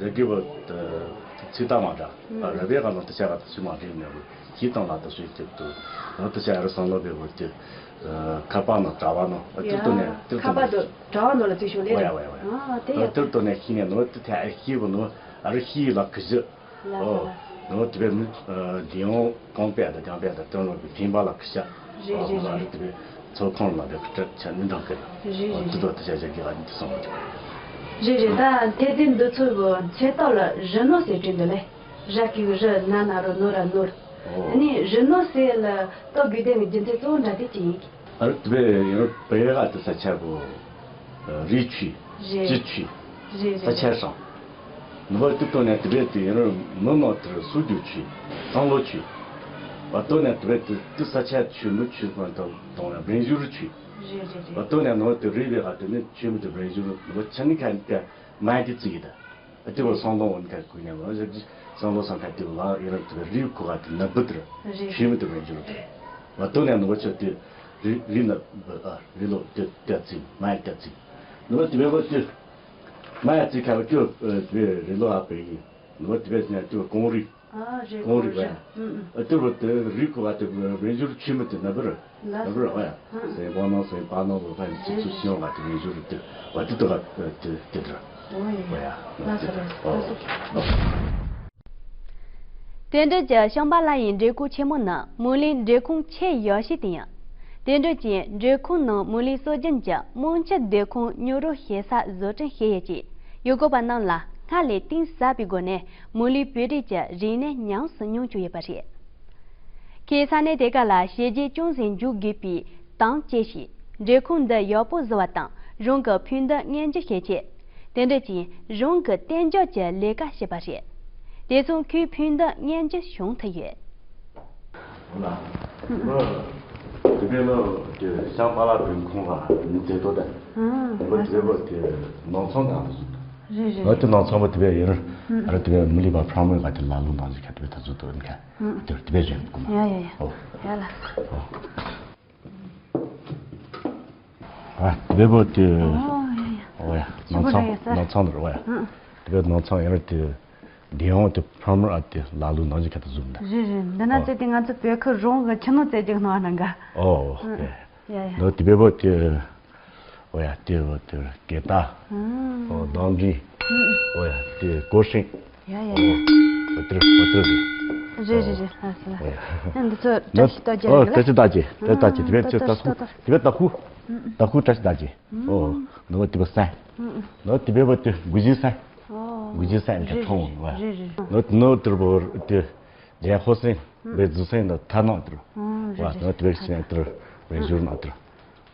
ཞག་གི་བོ་ཚིག་ད་མ་འདྲ། ར་བའི་ག་ནོར་དེ་བྱས་པ་དེ་ཚུལ་མ་འདྲེས་ནས་བོ། ཞི་དང་ལ་དེ་སུའི་དེབ་ཏུ། ནོར་དེ་བྱས་ཨ་རི་སང་ལོ་བའི་བོ་དེ། ཁ་པར་ནང་གྲྭ་བ་ནང་ཨ་ཏིར་ཏུ་ནས་ཏིར་ཁ་པར་དུ་ནས་དུ་གྲྭ་བ་ནང་ལ་བཙུགས་ཤོག་ལས་རེད། ཨ་དེ་ཡ་ཏིར་ཏུ་ནས་ཤི་ནས་ནོར་དེ་ཐད་ཨ་ཤི་བོ་ནོར་ཨ་རི་ཤི་ལ་ཁི་ཤི། ལ་ཨོ་ལ། ནོར་དེ་བས་མི་ལི་ཡོང་གོང་པས་དང་རྒྱང་པས་དང་སྟོན་ལོག་གི་ཕིན་པ་ལ་ཁི་ཤ། རེད་རེད་ཨོ་ཨ་རི་རེད། དེ་བས་ཚོ་ཁོང་ལ་བས་ཁི་ཁྲ་ཆ་ནི་འདང་གི། རེད་རེད། ཨོ་དེ་རེད། ཚོ་དེ་ཆ་ཆ་གི་ཨ་ནི་དེ་སོང་བ་རེད། རེད་རེད། ད་དེ་དེ་འདི་ཚོ་བོ་ཚེ་ཏོག་ལ་རི་ནོར་ཟེར་དྲན་འདུག་ལེ། ར་གི་རི་ན་ན་རོ་ནོ་ར་ནོར། ཨོ། ཨ་ནི་རི་ནོ་སེ་ལ་ཏོ་བརྒྱུད་ལྡན་གྱི་རྒྱུ་མཚན་གཙོ་བོ་འདྲ་དེ་ཅི་ཡིན། ཨ་རི་དེ་བས་ཡང་བེ་ག་དེ་ས་ཆ་བོ། རི་ཆུ། རེད། ཅི་ཆུ། རེད་ས་རེད་ཆ་རེད། སང་། ནུ་བ་དེ་ཏོ་ནས་དེ་བས་དེ་ཡང་མི་མ་དེར་སུ་རྒྱུ་ཆུ། གཙང་ལོ་ཆུ། བ་ཏོ་ནས་དེ་བས་དེ་དེ་ས་ཆ་ཆུ་མི་ཆུ་མ་དང་དང་ཡང་བེན་ཞུ་རུ་ཆུ། རེད་རེད་བ་རེད། ཏོ་ནས་ནུ་བ་དེ་རི་བས་ག་དེ་ནི་ཆུ་མི་དེ་བེན་ཞུ་རུ་ནུ་བ་ཆ་ནི་ཁ་ནི་ཀ་མ་དེ་ཙི་གི་ད། ཨ་ཏི་བ་སང་ལོ་འོན་ཁ་ཁུ་ཉམས་ལ་ཞབས་ཀྱི་སང་ལོ་སང་ཁ་ཏི་བ་ལ་ཡིན་རབས་ཏི་བ་རིའི་ཁུ་ཁ་ཏི་ནག་པོ་ཏི་ར་རེད། ཤུལ་མི་ཏི་བ་འཇུ་རུ་ཏི་བ་ཏོ་ནས་ནུ་བ་ཆོ་ཏི་རི་རི་ནག་པོ་ཨ་རི་ལོ་ཏི་ཏི་ཙིང་མ་ཡ་ཏི་ཙིང་ནུ་བ་ཏི་བ་བ་ཏི་མ་ཡ་ཙི་ཁ་བ་ཅོ་ཏི་བ་རི་ལོ་ཨ་པེ་ཡིན་ནུ་བ་ཏི་བ་ཟིན་ཡ་ཏི་བ་གོང་རི། ཨ་རེད། གོང་རིག་པ་ཡ། ཨ་དེ་བར་དེ་རིག་གི་བ་དེ་མེ་སྦྱོར་ཆུ་མི་དེ་ན་བར་ན་བར་བ་ཡ། ཟེ་བ་ནང་ཟེ་བ་ནང་ལོ་ཧ་ཡི་ཚིག་ཚུལ་ཤེས་བ་དེ་མེ་སྦྱོར་དེ་བ་དེ་དུ་བ་དེ་དེ་དེ་བ་ཡ། ལ་ས་རེད། ཨོ། དེ་འདྲ་གྱི་ཤམ་བྷ་ལ་ཡི་འབྲས་ཁུང་ཆེན་མོ་ནི་མུ་ལིའི་འབྲས་ཁུང་ཆེས་ཡག་ཤོས་དེ་ཡིན། དེ་འདྲ་གྱི་འབྲས་ཁུང་ནང་མུ་ལིའི་སྲོལ་རྒྱུན་གྱི་རྨོངས་ཆུ་སྡེ་ཁང་ཉོ་སྒྲུབ་བྱེད་ས་བཟོ་སྐྲུན་བྱེད་ཡས་ཀྱི་ཡུལ་སྐོར་པ་རྣམས་ལ་སྔར་ལས་གཏིང་ཟབ་པའི་སྒོ་ནས་མུ་ལིའི་བོད་རིགས་ཀྱི་རིག་གནས་ཉམས་སུ་མྱོང་བཅུག་ཡོད་པ་རེད། ཁོས་ས་གནས་དེ་ག་ལ་བྱས་རྗེས་ཅུང་ཟད་འཇུག་དགོས་པའི་དང་བཅས་ཤིང་། འབྲས་ཁུང་འདི་ཡག་པོ་བཟོ་བ་དང་རང་གི་ཕུགས་འདུན་མངོན་འགྱུར་བྱེད་ཆེད། དེ་འདྲ་ཅིག་རང་གི་གཏན་འཇགས་ཀྱི་ལས་ཀ་བྱེད་པ་རེད། དེ་མཚུངས་ཁོའི་ཕུགས་འདུན་མངོན་འགྱུར་བྱུང་ཐུབ་ཡོད། ཧོ་ལ། ཨ། དེ་བས་ལོ་དེ་ཤམ་བྷ་ལ་འབྲས་ཁུང་ལ་མི་མཛེས་ཏོ་དང་། ཨ། དེ་བས་དེ་བས་དེ་ནང་ཚང་དང་དུ་བཟུང་། རེད་རེད། ང་དེ་ནང་ཚང་པ་དེ་བས་ཡིན། ཨ་ར་དེ་བས་མི་ལི་བ་ཕྲ་མོའི་ག་དེ་ལ་ལུང་དང་ཞིག་ག་དེ་བས་ད་བཟོ་ཏོ་ཡིན་ཁ། དེ་དེ་བས་བཞིན་ཀུ་མ། ཡ་ཡ་ཡ། ཨོ། ཡ་ལ། ཨོ། ཨ། དེ་བས་པོ་དེ། ཨོ་ཡ་ཡ། ཨོ་ཡ། ཆུ་ནང་ཚང་། ནང་ཚང་དུ་རེད་པ་ཡ། དེ་བས་ནང་ཚང་ཡང་དེ། དེ་ཡང་དེ་ཕྲ་མོ་ཨ་དེ་ལ་ལུ་ནང་ཞིག་ག་དེ་བཟུང་ད། རེད་རེད། འདི་ན་ཨོ། ཙེ་དེ་ང་ཚོ་བོད་ཁུལ་རོང་གི་ཆུ་ནང་རྩེ་རྒྱུག་ནང་ནང་ག། ཨོ་ཨོ། ཡ་ཡ། ནོ་དེ་བས་པོ་དེ། ཨོ་ཡ་དེ་བོ་དེ་གེ་ཏ། ཨོ་ནང་འདྲི། ཨོ་ཡ་དེ་གོ་ཤིང་། ཡ་ཡ་ཡ། ཨོ་དེ་ཨོ་དེ་དེ། རེད་རེད་རེད། ལ་སི་ལ། ཨོ་ཡ། ཨ་འདི་ཚོ་བཀྲ་ཤིས་རྟགས་ཅན་ཨོ་རེད་ག་ལ། བཀྲ་ཤིས་རྟགས་ཅན། བཀྲ་ཤིས་རྟགས་ཅན། དེ་བས་ཅི་ད་ཁུ། དེ་བས་ད་ཁུ། ད་ཁུ་བཀྲ་ཤིས་རྟགས་ཅན། ཨོ་ནོ་དེ་བས་སན། ནོ་དེ་བས་པོ་དེ་གུ་ཇི་སན། ཨོ། གུ་ཇི་སན་དེ་ཐོང་བ། རེད་རེད། ནོ་ནོ་དེ་བོ་དེ། རྒྱལ་པོ་སེང་། བེ་ཛུ་སེང་དང་ཐ་ནག་དེར། ཨོ་བ་རེད་ནོ་དེ་བས་ཤིང་དེར། བེ་ཞུར་ནག་དེར།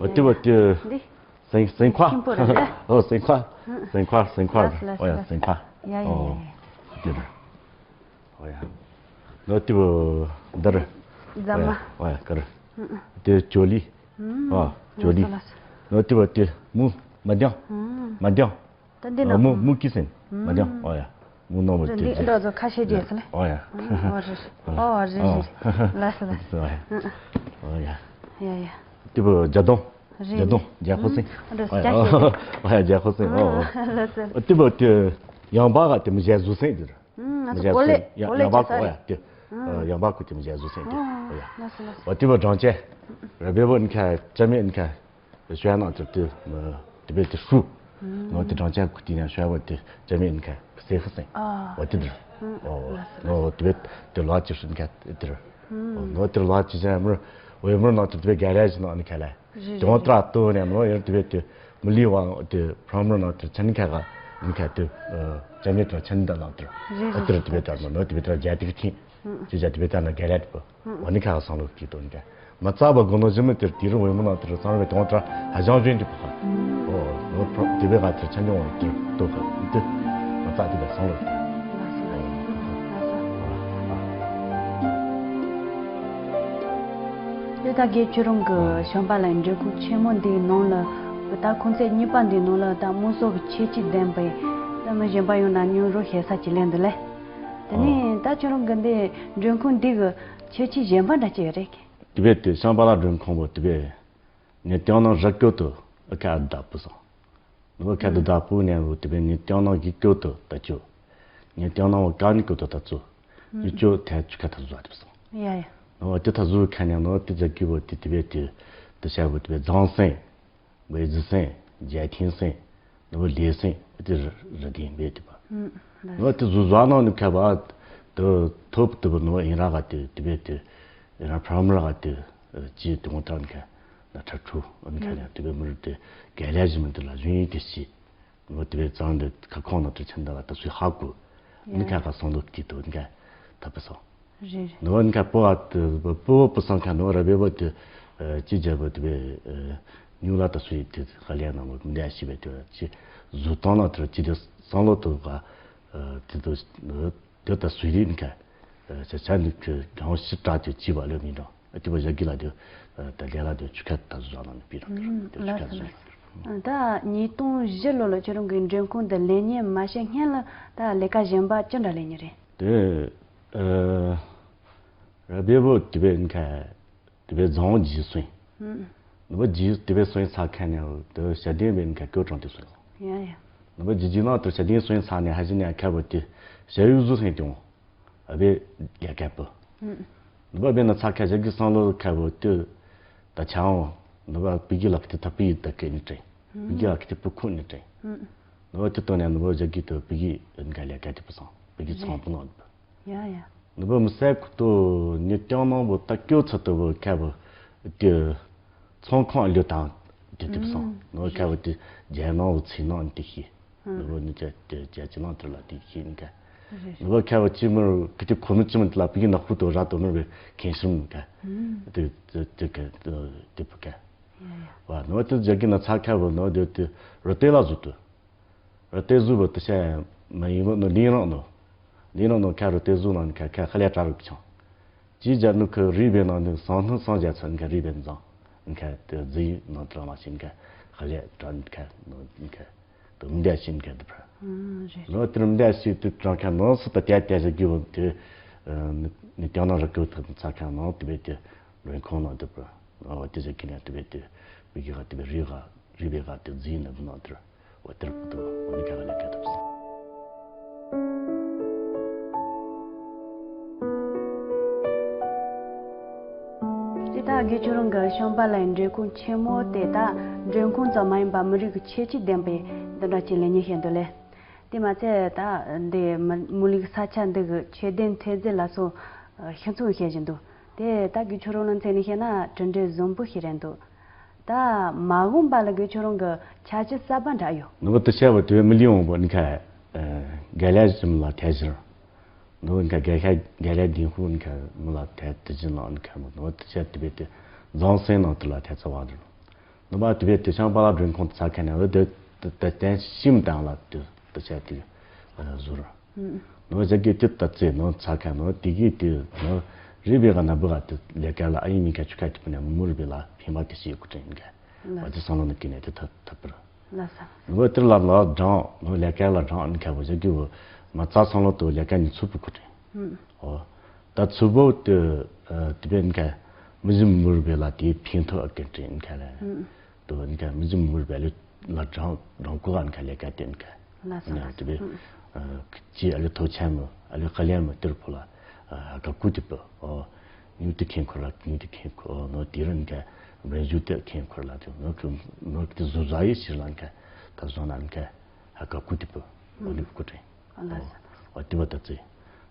འོ་དེ་བ་དེ། འདི། སེང་སེང་ཁ། ཁྱིམ་པོ་རེད་ལ། ཨོ་སེང་ཁ། སེང་ཁ་སེང་ཁ། ལ་སི་ལ་ཨོ་ཡ་སི་ལ། སེང་ཁ། ཡ་ཡ་ཡ་ཡ། ཨོ་དེ་རེད། ཨོ་ཡ། ནོ་དེ་བ་འདར། རྫ་མ། ཨོ་ཡ་གར། དེ་ཅོ་ལི། ཨོ་ཅོ་ལི། ལ་སི་ལ། ནོ་དེ་བ་དེ་མུ་མ་དང་། མ་དང་། ད་འདི་ནང་། མུ་མུ་ཀི་སེན། མ་ནི་ཨོ་ཡ། མུ་ནོ་བ་དེ་འདི་འདྲ་ཚོ་ཁ་ཤས་རྗེས་སུ་ལ། ཨོ་ཡ། ཨོ་རེད་རེད། ཨོ་རེད་རེད། ལ་སི་ལ་སི། ཨོ་ཡ། ཡ་ཡ། ཏི་བ་རྒྱ་དོང་། རེད། རྒྱ་དོང་རྒྱ་ཁོ་སེན། འདྲ་ཨོ་ཡ། ཁ་ཤས་རྗེས། ཨོ་ཡ་རྒྱ་ཁོ་སེན། ཨོ་ལ་སི་ལ། ཏི་བ་དེ་ཡང་བ་ག་དེ་མི་རྒྱ་ཟུ་སེན་དེ། ང་ཚོ་གོ་ལེ་གོ་ལེ་ཡང་བ་ཁོ་ཨོ་ཡ་དེ། ཡང་བ་ཁོ་དེ་མི་རྒྱ་ཟུ་སེན་དེ། ཨོ་ཡ། ལ་སི་ལ་སི། ཨོ་ཏི་བ་སྦྲང་ཆེ། ར་བེ་བ་ནི་ཁ་ཅ་མེ་ནི་ཁ། ཤོད་ན་དེ་དེ་དེ་བས་དེ་ཧྲུ། ནོ་དེ་སྦྲང་ཆེན་ཁུ་ཏི་ནས་ཤོད་བ་དེ་ཅ་མེ་ནི་ཁ་སེ་ཧུ་སེན། ཨོ་དེ་དེ། ཨོ་ནོ་དེ་བས་དེ་ལ་ཅི་ཧྲུ་ནི་ཁ་དེ་དེ། ནོ་དེ་ལ་ཅི་ཅན་མུར་ཝེ་མུར་ནང་དེ་དེ་བས་ག་ར་ཞིག་ནང་ནི་ཁ་ལ། དོང་ཏྲ་ཏོ་ནས་མོ་ཡར་དེ་བས་དེ་མི་ལི་ཝང་དེ་ཕྲ་མུར་ནང་དེ་ཆན་ཁ་ག་ནི་ཁ་དེ་ཅ་མེ་དང་ཆན་ད་ནང་དེ། ཨ་དེ་དེ་བས་དེ་མོ་ནོ་དེ་བས་དེ་རྒྱ་དེ་གི་ཁིན། ཅི་བྱ་དེ་བས་ད་ན་ག་ར་དེ་པོ། ཨོ་ནི་ཁ་སང་ལོ་ཀི་ཏོ་ནི་ཀ། མ་རྩ་བ་དགོ་ནོ་ཞི་མི་དེར་དེ་རུ་འོས་མོ་ན་དེར་སང་བའི་དོང་ཏྲ་ཧ་ཅང་བཞིན་དུ་པོ་ཁ། ཨོ་ནོ་པྲོ་དེ་བས་ག་དེར་ཆ་འཇོང་བ་དེར་ཏོ་ཁ་དེ། མ་རྩ་དེ་བས་སང་ལོ་ཀི། དེ་ད་གའི་ཁྱོད་རང་གི་ཨོ་ཤམ་བྷ་ལ་ཡི་འབྲས་ཁུང་ཆེན་མོ་འདིའི་ནང་ལ་ད་ཁོང་ཚན་གཉིས་པ་འདིའི་ནང་ལ་ད་དམངས་སྲོལ་གྱི་ཁྱད་ཆོས་ལྡན་པའི་ད་མི་གཞན་པ་ཡོང་ན་ཉོ་རོགས་བྱེད་ས་ཅིག་ལེན་འདུག་ལེ། དེ་ནས་ད་ཁྱོད་རང་གི་འདི་འབྲས་ཁུང་འདི་གི་ཁྱད་ཆོས་གཞན་པ་འདྲ་ཅིག་ཡོད་རེད། དེ་བས་དེ་ཤམ་བྷ་ལ་འབྲས་ཁུང་པོ་དེ་བས་ངས་དེང་ནང་རི་སྐོར་དུ་ཨ་ཁ་བདག་པོ་སོང་། ནུ་ཁ་དུ་བདག་པོ་ནས་བུ་དེ་བས་ངས་དེང་ནང་གི་སྐོར་དུ་ད་ཅོ། ངས་དེང་ནང་བ་ཀ་ནི་སྐོར་དུ་ད་ཚོ། ཡུ་ཅོ་ཐལ་ཆུ་ཁ་ཐ་བཟོ་བ་དེ་སོང་། ཡ་ཡ། ནུ་དེ་ཐ་བཟོ་ཁ་ནས་ནུ་དེ་ཛ་གི་བོ་དེ་དེ་བས་དེ་དེ་ཤ་བུ་དེ་བས་ཛང་སེང་། བེ་ཛི་སེང་། རྒྱལ་ཐིང་སེང་། ནུ་ལེ་སེང་། དེ་རི་དེ་བས་དེ་པ། ནུ་དེ་བཟོ་བཟོ་ནང་ནི་ཁ་བ་དུ་ཐོབ་དུ་བུ་ནུ་ཨིན་ར་ག་དེ་དེ་བས་དེ་ཨིན་ར་ཕྲ་མ་ར་ག་དེ་ཅི་དེ་ངོ་ཐང་ཁ་ན་ཁྲ་ཁྲུ་ཨིན་ཁ་ནས་དེ་བས་མི་རུ་དེ་ག་ལ་ཞི་མི་དེ་ལ་ཞུན་ཡིན་དེ་ཤི། ནུ་དེ་བས་ཙང་དེ་ཁ་ཁོང་ན་དེ་ཆེན་ད་ལ་ད་སུའི་ཧ་གོ། ནི་ཁ་ག་སོང་དུ་ཀི་དུ་ནི་ཁ་ཐབ་པ་སོང་། རེད་རེད། ནུ་ནི་ཁ་པོ་བ་དེ་པོ་བ་པོ་སང་ཁ་ནུ་ར་བེ་བ་དེ་ཅི་བྱ་བ་དེ་བས་ཉུ་ལ་ད་སུའི་དེ་ཧ་ལས་ན་མོ་མི་འདྲ་ཤི་བས་དེ་ཅི་བཟོ་སྟངས་ན་དེ་ཅི་དེ་སང་ལོ་དུ་ག་དེ་དུ་དེ་ད་སུའི་རིག་ནི་ཁ་ཆ་ཆ་ནི་ཁ་གང་ཤི་དྲག་དེ་ཅི་བ་ལོ་མི་འདྲ། ཨ་ཏི་བ་ཞག་གི་ལ་དེ་ད་ལས་ལ་དེ་ཆུ་ཁ་ད་བཟོ་ན་ནི་པི་རང་དེ་ཆུ་ཁ་བཟོ་ན། ད་ཉིས་སྟོང་བཞི་ལོ་ལ་ཁྱོད་རང་གི་འབྲས་ཁུང་འདི་ལེན་ཉེ་མ་ཤེས་སྔན་ལ་ད་ལས་ཀ་གཞན་པ་ཅི་འདྲ་ལེན་ཉེ་རེད། དེ་ཨ་ར་བེ་བོ་དེ་བས་ཁ་དེ་བས་རྫོང་རྗེས་སོན། ནུ་བ་རྗེས་དེ་བས་སོན་ས་ཁ་ནས་དེ་ཞྭ་ལྡན་བས་ཁ་སྐྱོ་གྲོང་དེ་སོན། ཡ་ཡ། ནུ་བ་རྗེས་རྗེས་ནང་དུ་ཞྭ་ལྡན་སོན་ས་ནས་ཧ་ཞི་ནས་ཁ་བོ་དེ་ཞྭ་ཡུ་བཟོ་སེང་དེ་འོང་། ཨ་བེ་རྒྱལ་ཁབ་པོ། ཨུམ། ནུ་བ་བེ་ན་ཚ་ཁ་ཞག་གི་སང་ལོ་ཁ་བོ་ཏུ་ད་ཆའོ། ནུ་བ་པི་གི་ལག་ཏུ་ཐ་པི་ད་ཀེ་ནི་ཏྲེ། པི་གི་ལག་ཏུ་པུ་ཁུ་ནི་ཏྲེ། ཨུམ། ནུ་བ་ཏུ་ཏོ་ནེ་ནུ་བ་ཞག་གི་ཏུ་པི་གི་ཨན་ག་ལེ་ཀ་ཏི་པུ་སང་པི་གི་ཚང་པུ་ནོ། ཡ་ཡ། ནུ་བ་མི་སེ་ཁུ་ཏོ་ཉི་ཏིང་ནང་བོ་ད་ཀྱོ་ཚ་ཏོ་བོ་ཁ་བོ་ཏུ་ཚོང་ཁང་ལུ་དང་ཏི་ཏི་པུ་སང་ནུ་བ་ཁ་བོ་ཏུ་རྒྱལ་ནང་བོ་ཚི་ནང་ཏི་ཤི། ནུ་བོ་ནི་ཅ་ཅ་ཅ་ཅི་ནང་དུ་ལ་དེ་ཤེས་ནི་ཀ། རེད། ནུ་བོ་ཁ་བ་ཅི་མི་རུ་ཀི་ཏི་ཁོ་མི་ཅི་མི་ལ་པི་གི་ནག་པོ་དོ་ར་དོ་མི་བེ་ཁེན་ཤུམ་ཀ། དེ་དེ་དེ་ཀ་དེ་པུ་ཀ། ཡ་ཡ། བ་ནུ་བོ་དེ་ཇ་གི་ན་ཚ་ཁ་བོ་ནུ་བོ་དེ་དེ་རོ་ཏེ་ལ་ཟུ་དུ། རོ་ཏེ་ཟུ་བོ་དེ་ཤ་མ་ཡིན་བོ་ནུ་ལིན་རང་ནུ། ལིན་རང་ནུ་ཁ་རོ་ཏེ་ཟུ་ནང་ཁ་ཁ་ཁ་ལེ་དྲ་རུ་ཆང་། ཅི་ཇ་ནུ་ཁ་རི་བེ་ནང་ནུ་སང་ནུ་སང་ཇ་ཚ་ནུ་ཁ་རི་བེ་ནུ་ཟང་། ནུ་ཁ་དེ་ཟི་ནུ་དྲ་མ་ཤིན་ཁ་ཁ་ལེ་དྲ་ནུ་ཁ་ནུ་ནུ་ཁ། དུམ་བརྒྱ་ཤིང་ག་དུ་ཕར། ཨང་། རེད། ལོ་དུམ་བརྒྱ་ཤིང་དུ་གྲངས་ཁ་ནང་སུ་ད་བརྒྱ་བརྒྱ་ཞིག་རྒྱུ་བོ་དུ། ནི་ཀྱང་ན་ར་ཀུ་ཐུབ་ཚ་ཁ་ནང་དུ་བེད་དུ་མགྲོན་ཁང་ནང་དུ་ཕར། འོ་དེ་ཟེར་གི་ནས་དུ་བེད་དུ་བི་གི་ག་དུ་བེད་རི་ག་རི་བེ་ག་དུ་རྫིས་ནི་བུ་ནང་དུ་འོ་དེར་བུ་དུ་འོ་ནི་ཁ་ག་ལ་ཁ་ཐུབ་སོང་། དེ་དག་དགེ་ཆོས་རང་གི་བྱམས་པ་ལ་མགྲོན་ཁང་ཆེན་མོ་དེ་དག་མགྲོན་ཁང་ཙམ་མ་ཡིན་པར་མི་རིགས་ཀྱི་ཁྱད་ཆོས་ལྡན་པའི་འདི་འདྲ་ཅིག་ལེགས་ཉེས་བཤད་འདུག་ལེ། དེ་མ་ཚད་ད་འདི་མི་མི་ལུགས་ས་ཆ་འདི་གི་ཆོས་ལྡན་ཐོན་རྫས་ལ་སོགས་ཤིང་ཚོང་བཤད་བཞིན་འདུག་དེ་དག་དགེ་ཆོས་རང་ལ་མཚོན་ནས་བཤད་ན་གྲུབ་འབྲས་བཟང་པོ་ཞིག་རེད་འདུག་ད་མ་འོངས་པ་ལ་དགེ་ཆོས་རང་གི་འཆར་གཞི་གསར་པ་འདྲ་ཡོད། ནུ་བོ་དུ་ཆ་བ་དུ་མི་ལི་འོང་བོ་ནི་ཁ། ག་ལ་ཞིམ་ལ་ཐལ་ཞིར། ནུ་བོ་ནི་ཁ་ག་ཤ་ག་ལ་ལྡིང་ཧུ་ནི་ཁ་མི་ལ་ཐལ་དུ་ཅི་ལ་ནི་ཁ་མོ་ནུ་བོ་དུ་ཆ་དུ་བེ་དུ་རྫོང་སེང་ནང་དུ་ལ་ཐལ་ཚ་བ་རུ། ནུ་བོ་དུ་བེ་དུ་ཆང་པ་ལ་མགྲོན་ཁང་དུ་ཚ་ཁ་ནས་བོ་དུ་དུ་དུ་བསྟན་ཤིམ་དང་ལ་དུ་དུ་ཆ་དུ་ཟུར། ནོ་ཇ་གི་ཏི་ཏ་ཙེ་ནོ་ཚ་ཁ་ནོ་དི་གི་ཏི་ནོ་རི་བེ་ག་ན་བུ་ག་ཏི་ལེ་ཀ་ལ་ཨ་ཡི་མི་ཀ་ཆུ་ཀ་ཏི་པུ་ནེ་མུ་རི་བེ་ལ་ཕིང་བ་ཏི་སི་ཡོ་ཀུ་ཏྲེ་ཨིན་ཀ་ལ་བ་ཏི་སང་ལོ་ནི་ཀི་ནེ་ཏི་ཐ་ཐ་པུ་ར། ལ་ས། ནོ་ཏི་ལ་ལ་དྲང་ནོ་ལེ་ཀ་ལ་དྲང་ཨིན་ཀ་བོ་ཇ་གི་བོ་མ་ཚ་སང་ལོ་ཏོ་ལེ་ཀ་ནི་ཚུ་པུ་ཀུ་ཏྲེ། ཨོ། ད་ཚུ་བོ་ཏི་ཏི་པེ་ཨིན་ཀ་མི་ཟི་མུ་རི་བེ་ལ་ཏི་ཕིང་ཐོ་ཨ་ཀེ་ཏྲེ་ཨིན་ཀ་ལ། དུ་ནི་ཀ་མི་ཟིན་མུར་བེ་ལི་ལ་གྲང་གྲང་ཀུ་ཨན་ཁ་ལེ་ཀ་ཏེན་ཁ། ལ་ས་ལ་ན་དུ་བེ་ཅི་ཨ་ལི་ཐོ་ཆ་མོ་ཨ་ལི་ཁ་ལེ་མོ་ཏིར་ཕོ་ལ་ཨ་ཀ་ཀུ་ཏི་པོ་ཨོ་ཉུ་ཏི་ཁེན་ཁོ་ལ་ཉུ་ཏི་ཁེན་ཁོ་ཨོ་ནོ་ཏི་རན་ཁ་བེ་ཇུ་ཏི་ཁེན་ཁོ་ལ་ཏི་ནོ་ཀུ་ནོ་ཏི་ཟུ་ཟ་ཡི་ཤི་ལ་ཁ་ད་ཟོ་ན་ཁ་ཨ་ཀ་ཀུ་ཏི་པོ་ཨོ་ནི་ཀུ་ཏྲེ་ལ་ས་ཨོ་ཏི་བ་ད་ཙེ་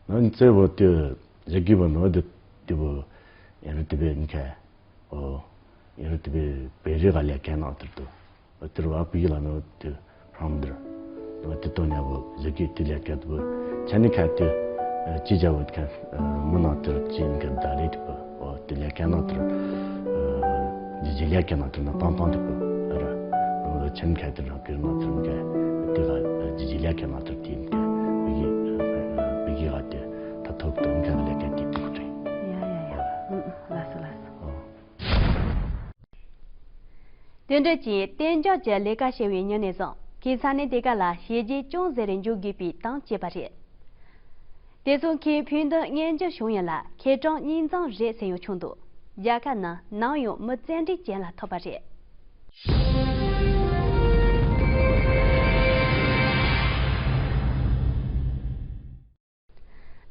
ནོ་ནི་ཙེ་བོ་ཏི་ཟེ་གི་བོ་ནོ་ཏི་ཏི་བོ་ཨ་ལི་ཏི་བེ་ཁ། ཨོ། ཡང་དེ་བེ་བེ་རི་ག་ལས་ཀ་ནང་དེར་དུ། དེར་བ་པི་ལ་ནོ་དེ་ཕྲང་དེར། དེ་དོ་ཉ་བོ་ཟེ་གི་དེ་ལས་ཀ་དུ། ཆ་ནི་ཁ་དེ། ཅི་བྱ་བོ་ཁ། མི་ནང་དེར་ཅི་ནི་ཁ་ད་ལེ་དེ་བོ། ཨོ་དེ་ལས་ཀ་ནང་དེར། ཇི་ཇི་ལས་ཀ་ནང་དེར་ན་པང་པང་དེ་བོ། ར། ཆ་ནི་ཁ་དེ་རང་གིར་ནང་དེར་ནི་ཁ། དེ་ག་ཇི་ཇི་ལས་ཀ་ནང་དེར་དེ་ནི་ཁ། བི་གི་བི་གི་ག་དེ། ད་ཐོབ་དོ་ནི་ཁ་ལས་ཀ་དེ་དེ་བོ་དྲན། ཡ་ཡ་ཡ། ལ་ས་ལ་ས། ཨོ། དེ་འདྲ་ཅིག་གཏན་འཇགས་ཀྱི་ལས་ཀ་བྱེད་པའི་མྱི་ནས་བཟུང་ཁོའི་ས་གནས་དེ་ག་ལ་བྱས་རྗེས་ཅུང་ཟད་རེ་འཇོག་དགོས་པའི་དང་བཅས་པ་རེད། དེ་སོང་ཁོས་ཕུགས་འདུན་སྙན་འཇེབས་བྱུང་ཡིན་ལ་ཁེ་གྲགས་སྙིང་བཟང་རེད་ཟེར་ཡང་བྱུང་འདུག་རྒྱལ་ཁབ་ནང་ནམ་ཡང་མི་བཙན་འདྲིས་ཅན་ལ་ཐོབ་པ་རེད།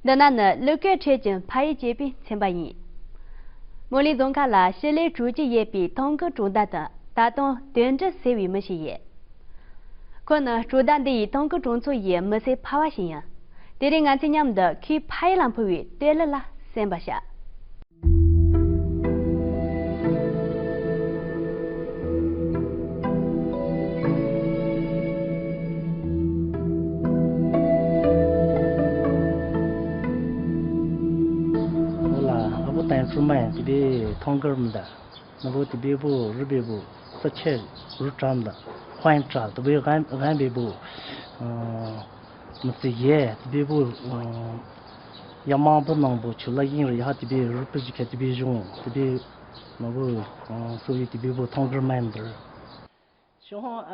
འདི་ན་ནི་ཀླུ་སྐད་ཁྲོད་ཀྱི་ཕ་ཡུལ་ཅེས་པའི་ཚན་པ་ཡིན། མོ་ལི་རྫོང་ཁག་ལ་ཕྱི་ལས་དྲུག་ཅུ་ཡོད་པའི་ཐང་ཀི་གྲོང་རྡལ་དུ་ད་དུང་དོན་གྲུབ་ཟེར་བའི་མི་ཞིག་ཡོད། ཁོ་ནི་གྲོང་རྡལ་འདི་ཡི་ཐང་ཀི་གྲོང་ཚོ་ཡི་མི་སེར་ཕལ་བ་ཞིག་ཡིན། དེ་རིང་ང་ཚོས་མཉམ་དུ་ཁོའི་ཕ་ཡུལ་ལ་འཕུར་བའི་བསྟོད་གླུ་ལ་གསན་པར་བྱ། ཨོ་ལ་ཨ་བུ་ཏན་ཧྥུ་མན་དེ་བས་ཐང་ཀར་མི་འདའ། ནུ་བོ་དེ་བས་བུ་རུ་བས་བུ་ས་ཆེ་རུ་བཀྲམ་འདའ། ཧོན་བཀྲ་དེ་བས་ཧན་ཧན་བས་བུ། མི་ཚེ་ཡེ་དེ་བས་བུ། ཡ་མང་བུ་ནང་བུ་ཆུ་ལ་ཡིན་རུ་ཡ་དེ་བས་རུ་པི་ཞིག་ཁ་དེ་བས་བཞུང་དེ་བས། ནོ་བུ་སོ་ཡི་དེ་བི་བུ་ཐོང་གར་མན་དར། ཤོང་ཨ་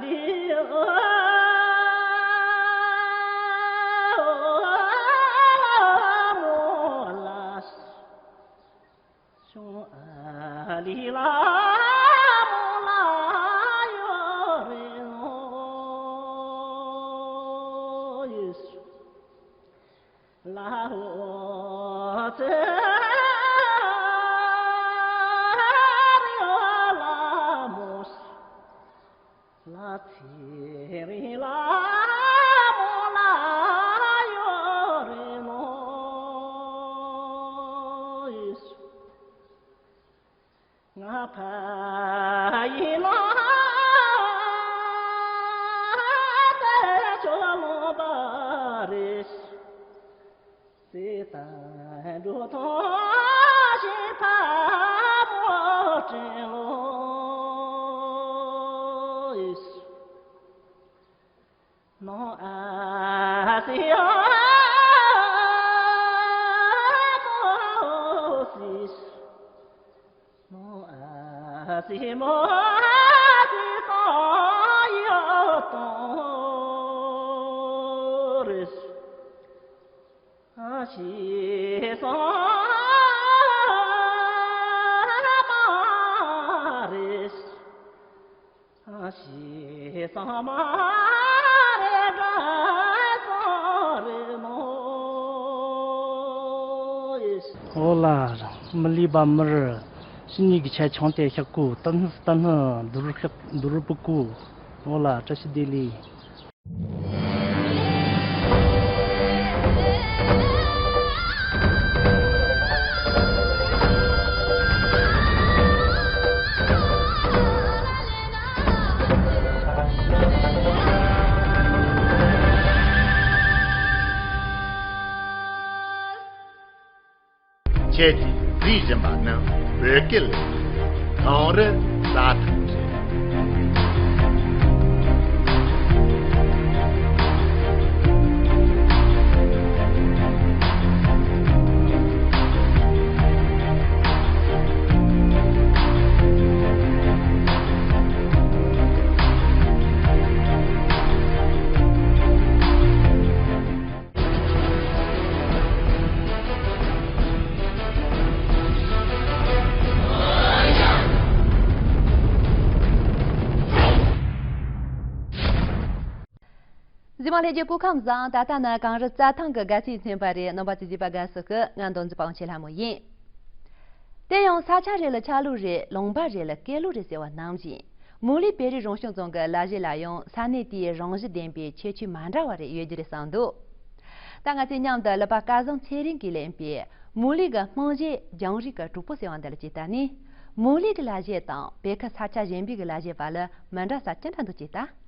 ལི་ཨོ་མོ་ལ། ཤོང་ཨ་ལི་ལ་མོ་ལ་ཡོ་རེ་ཨོ་ཡེ་སུ། ཚེ་རིང་ལ་མོ་ལ་ཡོད་རེད་མོ། ང་ཕ་ཡིན་ན་ད་ཆོག་ལོང་པ་རེད། སྲས་དང་འགྲོ་ཐོང་ཞིག་ཕ་མོ་དྲིན་ལོ། ནོ་ཨ་སི་ཨ་མོ་སི། ནོ་ཨ་སི་མོ་སི་ཏོ་ཡོ་ཏོ་རེ། ཨ་ཤི་སོ་མ་རེ། ཨ་ཤི་སོ་མ་རེ་ར་སོ་རེ་མོ་ཡེ། ཨོ་ལ། མི་ལུས་པ་མིར། ཕྱི་ཉིན་གྱི་ཆ་ཆུང་དེ་ཤག་གུ་ཏི་ནི་ཏི་ནི་དུར་ཤག་དུར་པུ་གུ། ཨོ་ལ། བཀྲ་ཤིས་བདེ་ལེགས། ཁྱེད་ཀྱིས་གཟིགས་བཞིན་པ་ནི་བོད་སྐད་ལས་ཁང་གངས་རི་རྩྭ་ཐང་རེད། གཟིགས་མོ་ལྷན་རྒྱས་སྐུ་ཁམས་བཟང་། ད་ལྟ་ནི་གངས་རི་རྩྭ་ཐང་གི་དགའ་ཚལ་ཚན་པ་རེད། རྣམ་པ་ཚོས་གཟིགས་པར་དགའ་བསུ་ཞུ། ང་མདོ་འཛིན་པ་དབང་ཆེན་ལྷ་མོ་ཡིན། དེ་ཡང་ས་ཆ་རེ་ལ་ཆ་ལུགས་རེ། ལུང་པ་རེ་ལ་སྐད་ལུགས་རེ་ཟེར་བ་ནང་བཞིན། མུའུ་ལི་བོད་རིགས་རང་སྐྱོང་རྫོང་གི་ལ་གཞས་ལ་ཡང་ས་གནས་དེའི་རང་བཞིན་ལྡན་པའི་ཁྱད་ཆོས་མ་འདྲ་བ་རེ་ཡོད་རྒྱུ་རེད་བསམ་འདུག་ད་ང་ཚོས་མཉམ་དུ་ཀླུ་པ་སྐལ་བཟང་ཚེ་རིང་གིས་ལེན་པའི་མུའུ་ལི་གི་རྨང་གཞི་རྒྱང་རིང་གི་གྲོགས་པོ་ཟེར་བ་འདི་ལ་ཅིག་ལྟ་ནས། མུའུ་ལི་གི་ལ་གཞས་དང་བོད་ཁུལ་ས་ཆ་གཞན་པའི་གི་ལ་གཞས་བར་ལ་མི་འདྲ་ས་ཅི་འདྲ་འདུག་ཅིག་ལྟ།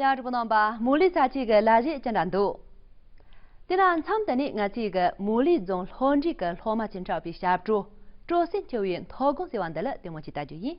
ཡ། གྲོགས་པོ་རྣམ་པ། མུ་ལི་ས་ཆའི་གི་ལ་གཞས་ཅི་འདྲ་འདུག་དེ་ན་མཚམས་འདི་ནས་ང་ཚོའི་གི་མུ་ལི་རྫོང་ལྷོ་འབྲིང་གི་སློབ་མ་ཆེན་འཁྲབ་པའི་ཞབས་བྲོ། སྤྲོ་སེམས་འཁྱོལ་བའི་མཐོ་སྒང་ཟེར་བ་འདི་ལ་ལྟད་མོ་ཅིག་ལྟ་རྒྱུ་ཡིན།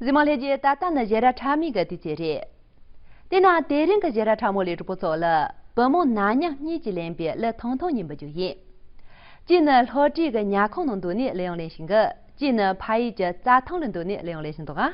གཟིགས་མོ་ལྷན་རྒྱས། ད་ལྟ་ནི་བཞད་སྒྲ་ཕྲ་མོའི་གི་དུས་ཚོད་རེད། དེ་ན་དེ་རིང་གི་བཞད་སྒྲ་ཕྲ་མོ་ལས་གྲོགས་པོ་ཚོ་ལ་བུ་མོ་ན་མཉམ་གཉིས་ཀྱིས་ལེན་པའི་གླུ་ཐུང་ཐུང་གཉིས་འབུལ་རྒྱུ་ཡིན། གཅིག་ནི་ལྷོ་བྲག་གི་ཉལ་ཁང་ནང་འདུག་ནས་གླུ་དབྱངས་ལེན་བཞིན་གི། གཅིག་ནི་ཕ་ཡུལ་གྱི་རྩྭ་ཐང་ལ་འདུག་ནས་གླུ་དབྱངས་ལེན་བཞིན་འདུག་ཨ།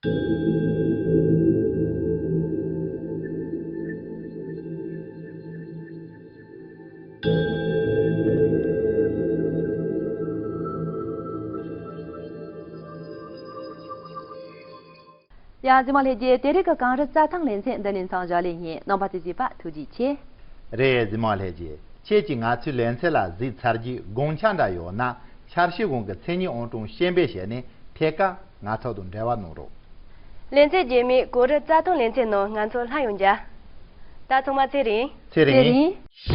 ཡ། གཟིགས་མོ་ལྷན་རྒྱས། དེ་རིང་གི་གངས་རི་རྩྭ་ཐང་ལེ་ཚན་འདི་ནས་མཚམས་བཞག་ལེ་ཡིན། རྣམ་པ་ཚོས་གཟིགས་པ་ཐུགས་རྗེ་ཆེ། རེད། གཟིགས་མོ་ལྷན་རྒྱས། ཁྱེད་ཀྱིས་ང་ཚོའི་ལེ་ཚན་ལ་གཟིགས་ཚར་རྗེས་དགོངས་འཆར་འདྲ་ཡོད་ན། འཆར་གཞི་གཞུང་གི་མཚན་ཉིད་ཨང་གྲངས་གཞན་པའི་ཞལ་ནས་ཐད་ཀར་ང་ཚོ་དང་འབྲེལ་བ་གནང་རོགས། ལེ་ཚན་རྗེས་མའི་གངས་རི་རྩྭ་ཐང་ལེ་ཚན་ནང་ང་ཚོ་སླར་ཡང་མཇལ། ད་ཚང་མ་ཚེ་རིང་། ཚེ་རིང་།